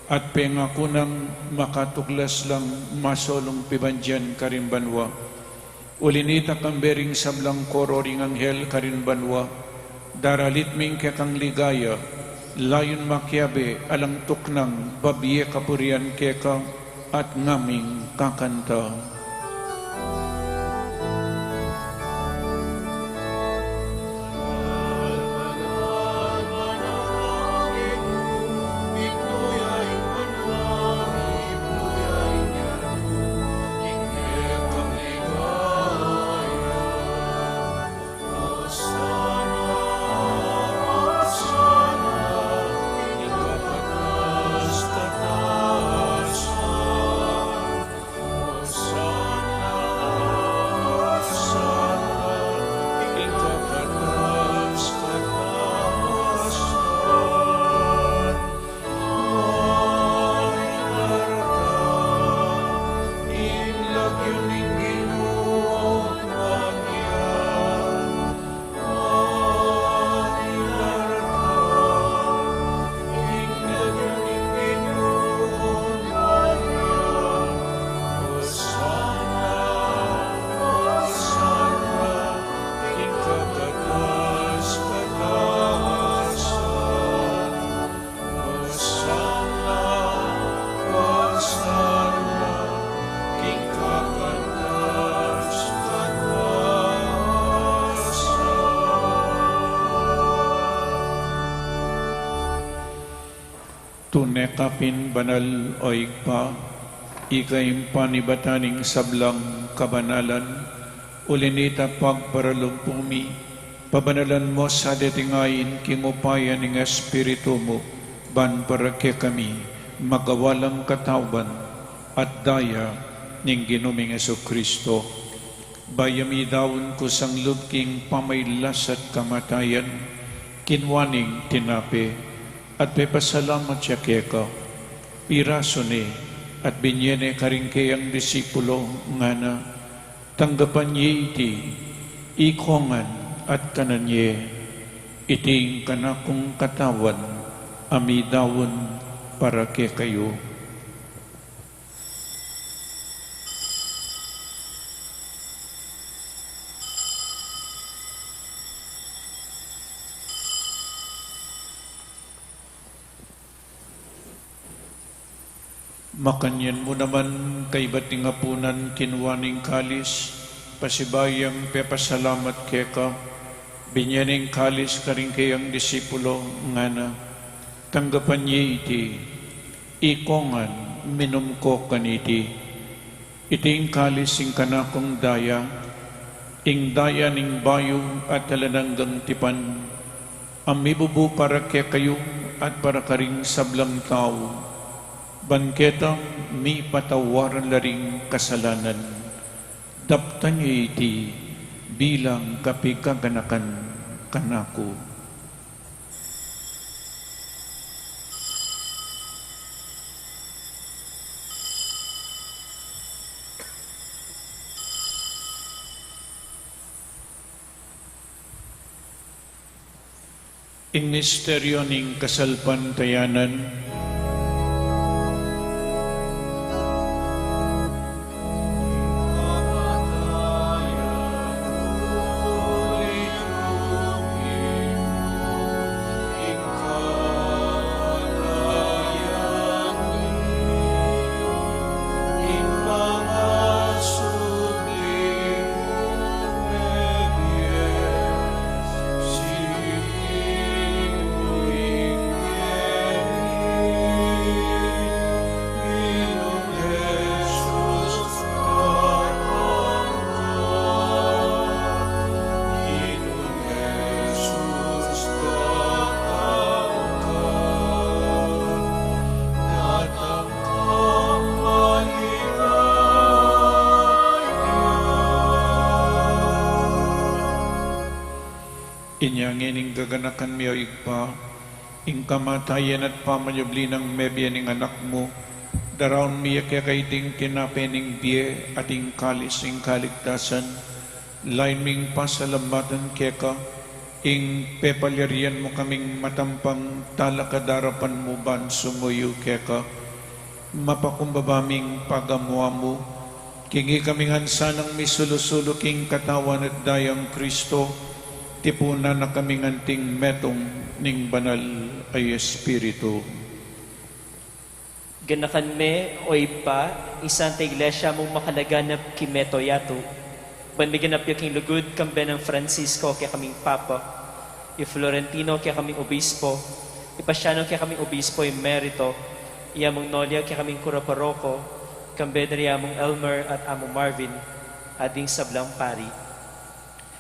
at pengaku nang makatuklas lang masolung pibandian karin banua. Uli nita kambe ring sablang koro ring anghel karin banua, daralit mi ing kekang ligaya, layun makiabe alang tuknang babie kapurian keka at ngaming kakanta. Tune ka pin banal, o Ibpa, ika ing panibatan ning sablang kabanalan, uli nita pagparalub pu mi, pabanalan mu sa deting ain king upaya ning Espiritu mu, ban para kekami magawa lang katawan at daya ning Ginu ming Jesucristo. Bayu ya midaun kusang lub king pamailas at kamatayan, kinua ne ing tinape, at pepasalamat ya keka, pirasu ne, at binye ne karing keyang disipulo, ngana: Tanggapan ye iti, ikongan at kanan ye, iti ing kanakung katawan a midaun para kekayu. Makanyan mu naman, kaybat ning apunan, kinua ne ing kalis, pasibayu yang pepasalamat keka, binye ne ing kalis karing keyang disipulo, ngana: Tanggapan ye iti, ikongan, minum ko kaniti. Iti ing kalis ning kanakung daya, ing daya ning bayu at alang anggang tipan, A mibubu para kekayu at para karing sablang tau, ban ketang mipatawaran la ring kasalanan, daptan ye iti bilang kapigaganakan kanaku. Ing misteryo ning kasalpantayanan. Inya ngening gaganakan mi, o Ibpa, ing kamatayan at pamanyubli nang mebie ning Anak mu, daraun mi ya keka iting tinape ning bie at ing kalis ning kaligtasan, lain ming pasalamatan keka, ing pepalyarian mu kaming matampang talakad king arapan mu ban sumuyu keka. Mapakumbaba ming pagamu-amu, king ikami ngan sanang misulu-sulu king Katawan at Dayang Kristo, tipunan na kaming anting metung ning Banal a Espiritu. Ganakan me, o Ibpa, ing Santa Iglesia mung makalaganap king mabilug a yatu, ban miganap ya king lugud kambe nang Francisco kekaming Papa, i Florentino kekaming Obispo, i Paciano kekaming Obispo Emerito, i Among Nolia kekaming Kura Paroko, kambe na ri Among Elmer at Among Marvin, at ding sablang pari.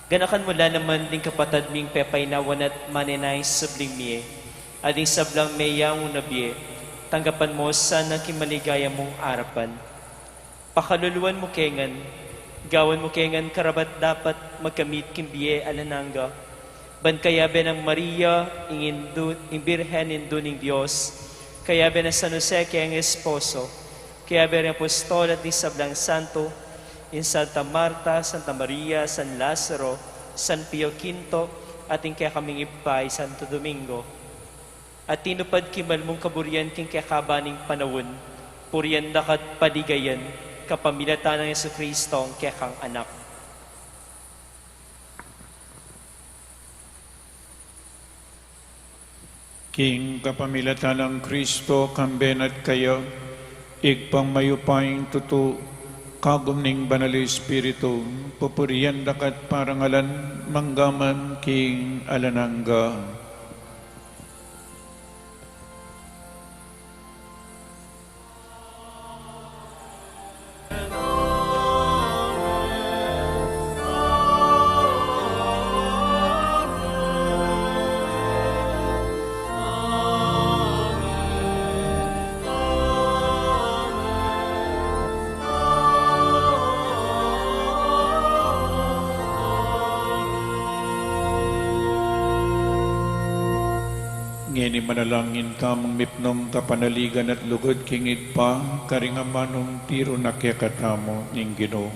Ganakan mu la naman ding kapatad ming pepainawan at manenaya king subling mie, at ding sablang meyangu na bie, tanggapan mu sana king maligaya mung arapan. Pakaluluan mu ke ngan, gawan mu ke ngan karapat-dapat magkamit king bie alang angga, ban kayabe nang Maria, ing Indu, ing Birhen Indu ning Dios, kayabe nang San Jose keng esposo, kayabe ring apostol at ding sablang santo, ing Santa Marta, Santa Maria, San Lazaro, San Pio Quinto, at ing kekaming Ibpa i Santo Domingo. At tinupad king mal mung kaburian king kekaba ning panaun, purian da ka at paligayan, kapamilatan nang Jesucristo, ing kekang Anak. King kapamilatan nang Kristo, kambe na at kaya, Ibpang mayupayang tutu, kagum ning Banal a Espiritu, pupurian da ka at parangalan, mangga man king alang angga. Ngeni manalangin tamung mipnung kapanaligan at lugud king Ibpa, karing amanung tiru na kekatamu ning Ginu.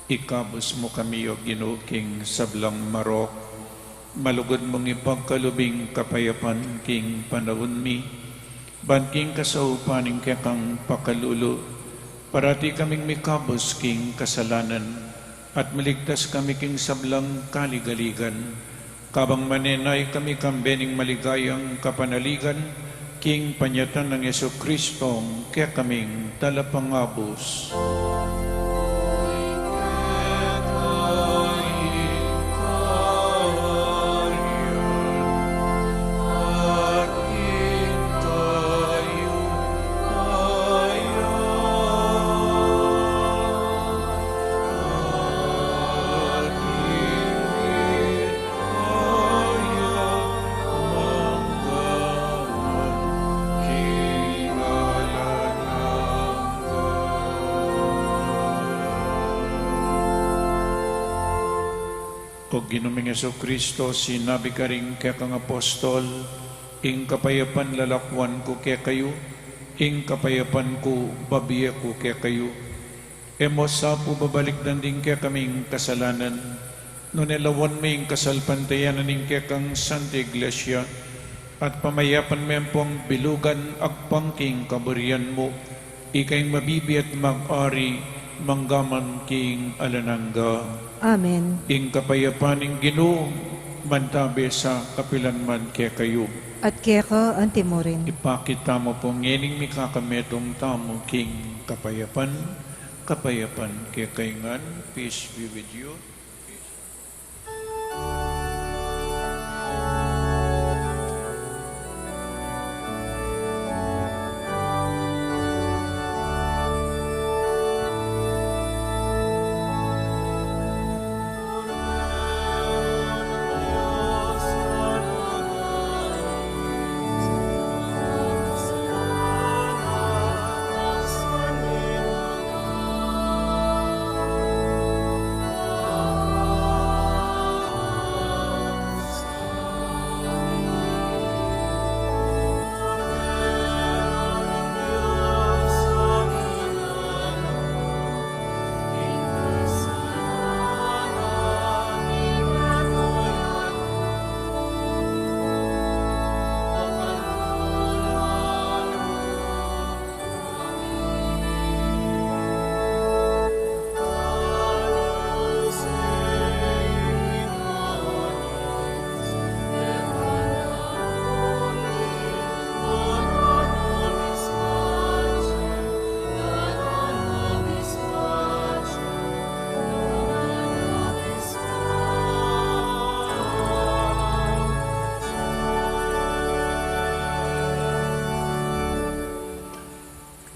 Ikabus mu kami, O Ginu, king sablang marok. Malugud mung ipagkalub ing kapayapan king panaun mi, ban king kasaupan ning kekang pakalulu, parati kaming mikabus king kasalanan, at maligtas kami king sablang kaligaligan. Kabang manenaya kami kambe ning maligayang kapanaligan, king panyatang nang Jesucristo, kekaming Talapangabus. O Ginu ming Jesucristo, sinabi karing kekang apostol, ing kapayapan lalakwan ku kekayu, ing kapayapan ku babie ku kekayu. E mu sa pu babalikdan ding kekaming kasalanan, nune lawan me ing kasalpantayanan ning kekang Santa Iglesia, at pamayapan me ampong bilugan agpang king kaburian mu, ika ing mabibie at mag-ari mangga man king alang angga. Amen. Ing kapayapan ning Ginu mantabe sa kapilan man kekayu. At keka antimurin. Ipakit tamu pu ngening mikakametung tamu king kapayapan. Kapayapan kekayu ngan. Peace be with you.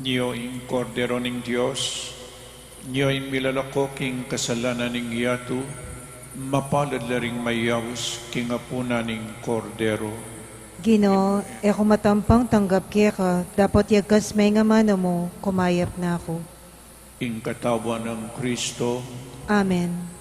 Nyo ing Kordero ning Dios, nyo ing milalako king kasalanan ning yatu. Mapalad la ring mayaus king apunan ning Kordero. Ginu, e ku matampang tanggap keka, dapot yagkas me ing amanu mu, kumayap na ku. Ing katawan nang Kristo. Amen.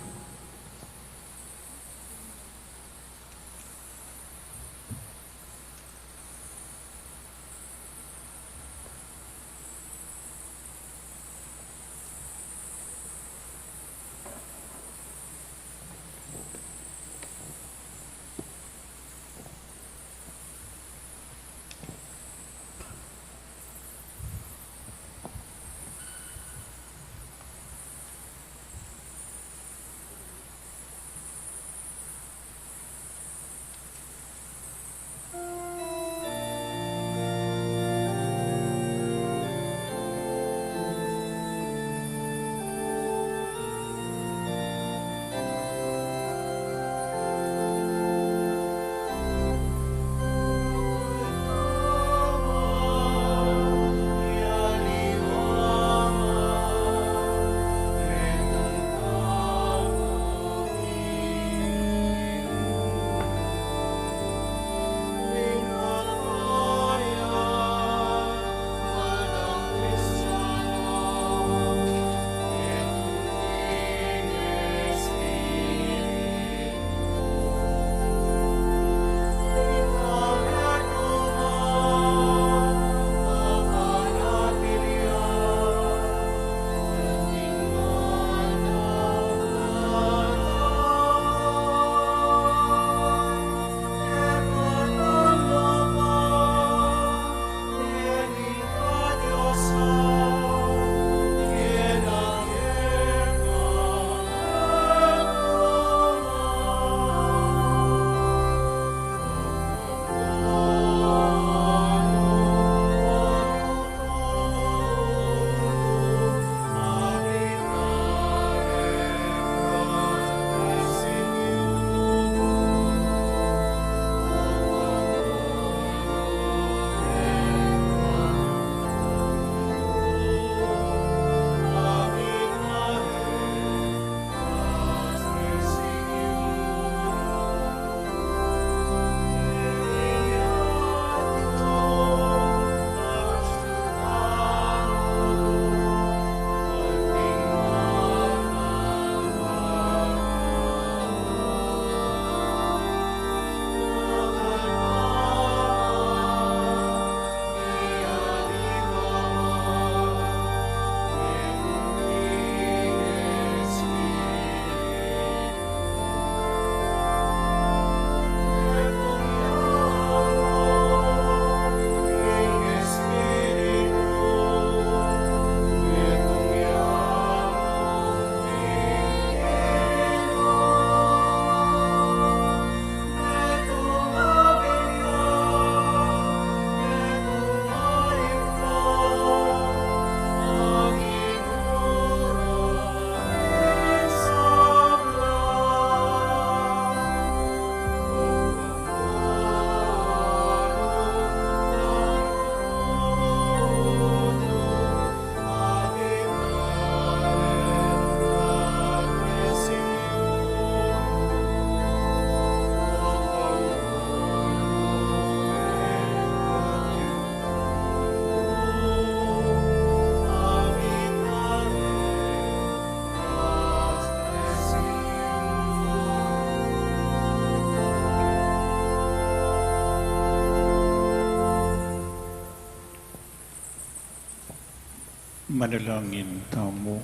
Manalangin tamu.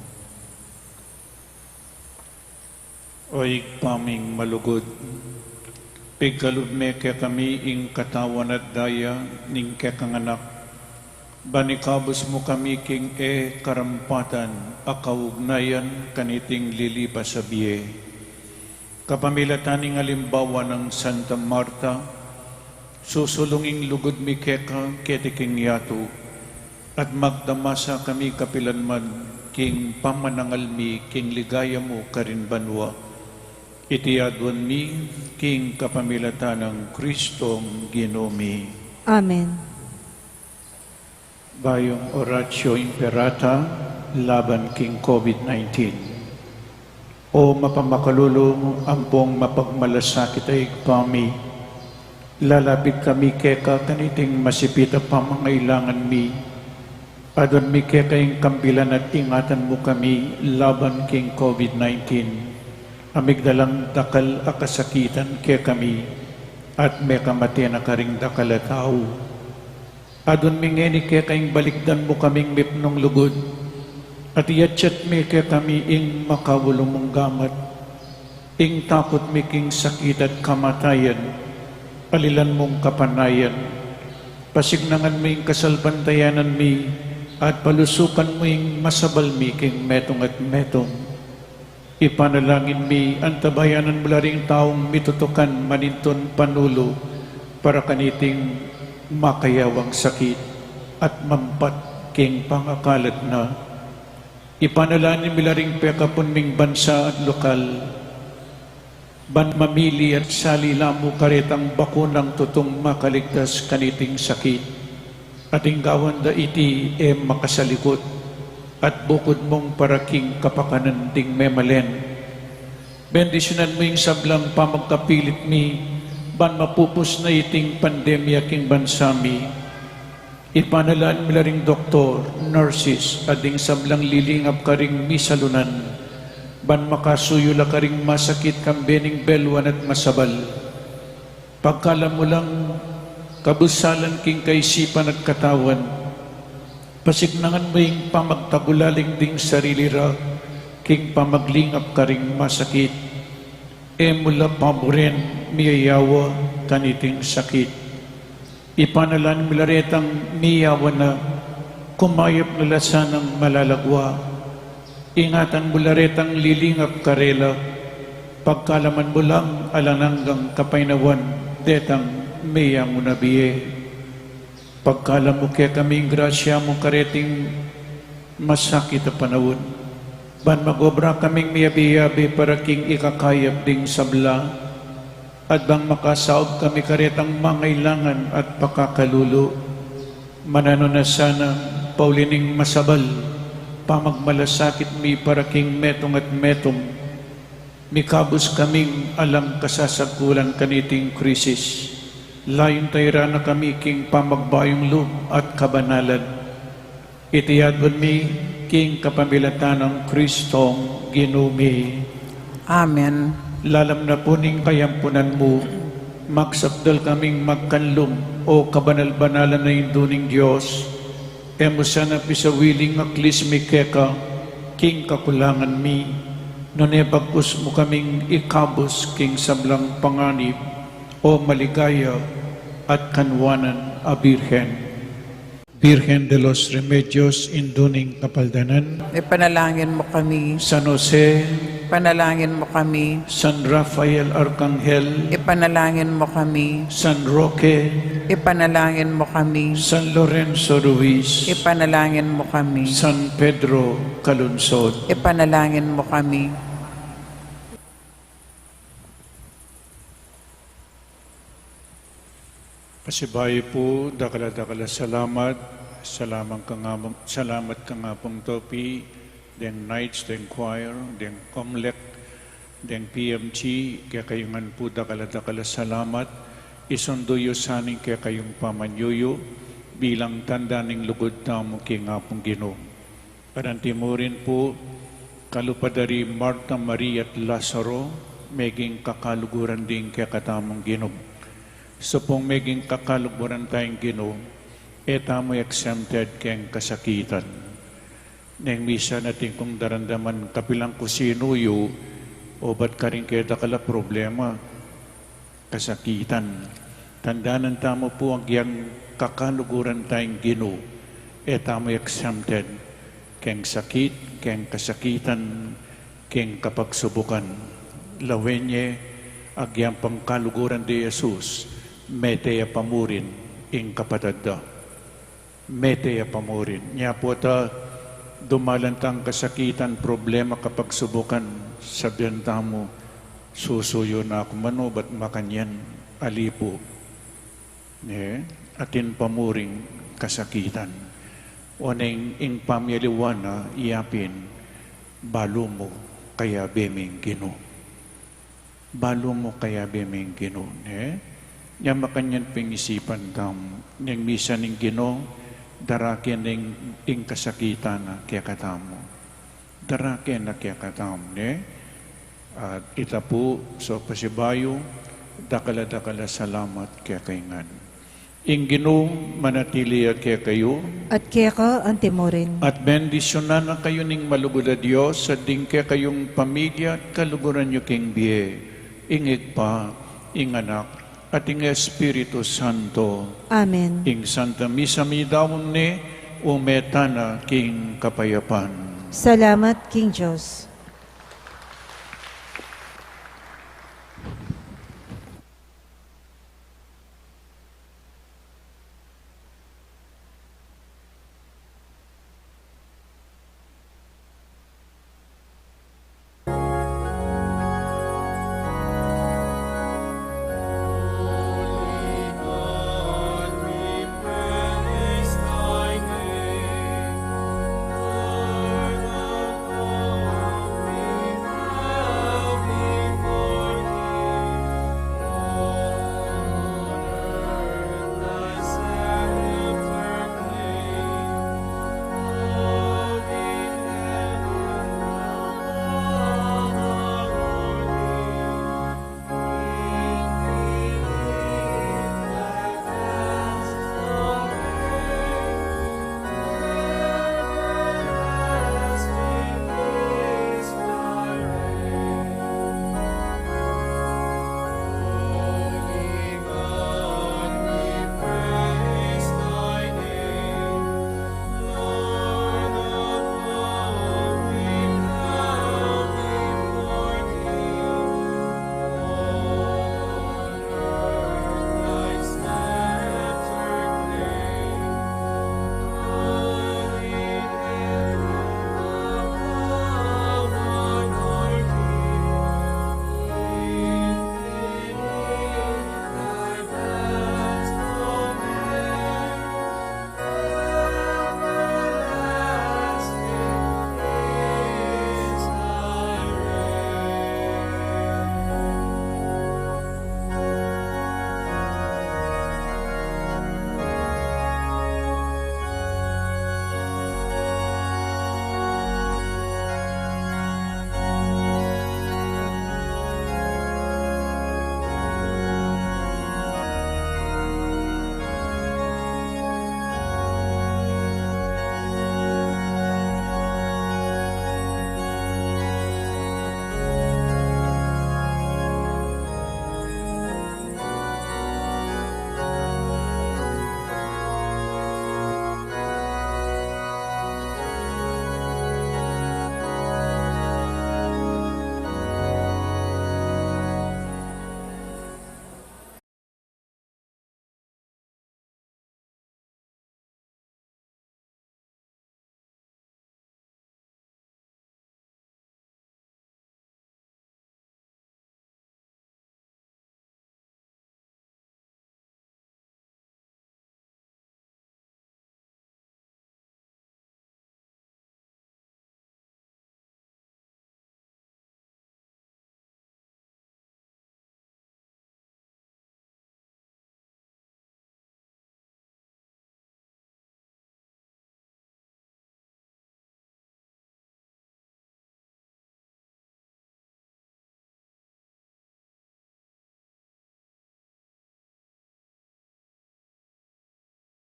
O Ibpa ming malugud, pigkalub me kekami ing katawan at daya ning kekang Anak, ban ikabus mu kami king e karampatan a kaugnayan kaniting lilipas a bie. Kapamilatan ning alimbawa nang Santa Marta, susulung ing lugud mi keka keti king yatu, at magdama sa kami kapilan man king pamanangal mi king ligaya mu karin banua. Iti aduan mi king kapamilatan nang Kristong Ginu mi. Amen. Bayung Oratio Imperata laban king COVID nineteen. O mapamakalulu ampong mapagmalasakit a Ibpa mi, lalapit kami keka kaniting masipit a pamangailangan mi. Aduan mi keka ing kambilan at ingatan mu kami laban king COVID nineteen. A migdalang dakal a kasakitan kekami at mekamate na karing dakal a tau. Aduan mi ngeni keka ing balikdan mu kaming mipnung lugud, at iyatyat mi kekami ing makaulu mung gamat, ing takut mi king sakit at kamatayan, alilan mung kapanayan, pasignangan mu ing kasalpantayanan mi, at palusukan mu ing masabal mi king metung at metung. Ipanalangin mi, antabayanan mu la ring taung mitutukan manintun panulu para kaniting makayawang sakit at mampat king pangakalat na. Ipanalangin mi la ring pekapun ming bansa at lokal, ban mamili at sali la mu karetang bakunang tutung makaligtas kaniting sakit. At ing gawan da iti e makasalikut, at bukud mung para king kapakanan ding memalen. Bendisyunan mu ing sablang pamagkapilit mi, ban mapupus na iting pandemya king bansa mi. Ipanalangin mi la ring doktor, nurses, at ding sablang lilingap karing misalunan, ban makasuyu la karing masakit kambe ning beluan at masabal. Pagkalam mu lang kabusalan king kaisipan at katawan, pasignangan mu ing pamagtagulaling ding sarili ra king pamaglingap karing masakit. E mu la paburen miyayawa kaniting sakit. Ipanalangin mu la retang miyawa na, kumayap na la sanang malalagua. Ingatan mu la retang lilingap karela, pagkalaman mu lang alang anggang kapaynawan detang meyanguna bie. Pagkalam mu kekami ing grasya mu kareting masakit a panaun, ban magobra kaming miyabe-yabe para king ikakayap ding sabla, at bang makasaub kami karetang mangailangan at pakakalulu. Mananu na sana, pauli ning masabal pamagmalasakit mi para king metung at metung, mikabus kaming alang kasasagkulan kaniting krisis. Layun tayra na kami king pamagbayung lub at kabanalan. Iti aduan mi king kapamilatan nang Kristong Ginu mi. Amen. Lalam na pu ning kayampunan mu, magsakdal kaming magkanlum, o kabanal-banalan a Indu ning Dios. E mu sana pisawili ing aklis mi keka king kakulangan mi, nune bagkus mu kaming ikabus king sablang panganib, o maligaya at kanwanan a Birhen. Birhen de los Remedios, Indu ning Kapaldanan. Ipanalangin mo kami. San Jose. Ipanalangin mo kami. San Rafael Arkanghel. Ipanalangin mo kami. San Roque. Ipanalangin mo kami. San Lorenzo Ruiz. Ipanalangin mo kami. San Pedro Calungsod. Ipanalangin mo kami. Pasibayu pu, dakal a dakal a salamat. Salamat ka nga, salamat ka nga pung topi, deng Knights, deng choir, deng Comlec, deng P M G, kekayu ngan pu dakal a dakal a salamat. Isundu yu sana ing kekayung pamanyuyu bilang tanda ning lugud tamu king Apung Ginu. At anti mu rin pu, kalupa da ri Marta, Maria at Lazaro, meging kakaluguran ding kekatamung Ginu. Supung meging kakaluguran tayung Ginu, e tamu exempted keng kasakitan. Neng misa natin kung daramdaman kapilan kusinu yu, o bat karin keta kala problema, kasakitan. Tandanan tamu pu agyang kakaluguran tang Ginu, e tamu exempted keng sakit, keng kasakitan, keng kapagsubukan. Lawen ye, agyang pangkaluguran de Jesus, mete ya pamurin ing kapatad da. Mete ya pamurin. Nya pu ta dumalan tang kasakitan, problema, kapagsubukan, sabian tamu, susuyu na ku man o bat makanyan, ali pu. Ne? Atin pamuring kasakitan. Oneng ing pamialiwa na yapin, balu mu kayabe ming Ginu. Balu mu kayabe ming Ginu, ne? Nya makanyan pengisipan tamu, neng misa ning Ginu, darake neng ing kasakitan na kekatamu. Darake na kekatamu, ne? At ita pu, so pasibayu, dakal a dakal a salamat keka ngan. Ing Ginu manatili ya kekayu. At keka antimurin. At bendisyunan na kayu ning malugud a Dios, at ding kekayung pamilya, at kaluguran yu king bie, ing Ibpa, ing Anak, at ing Espiritu Santo. Amen. Ing Santa Misa midaun ne, ume tana king kapayapan. Salamat king Dios.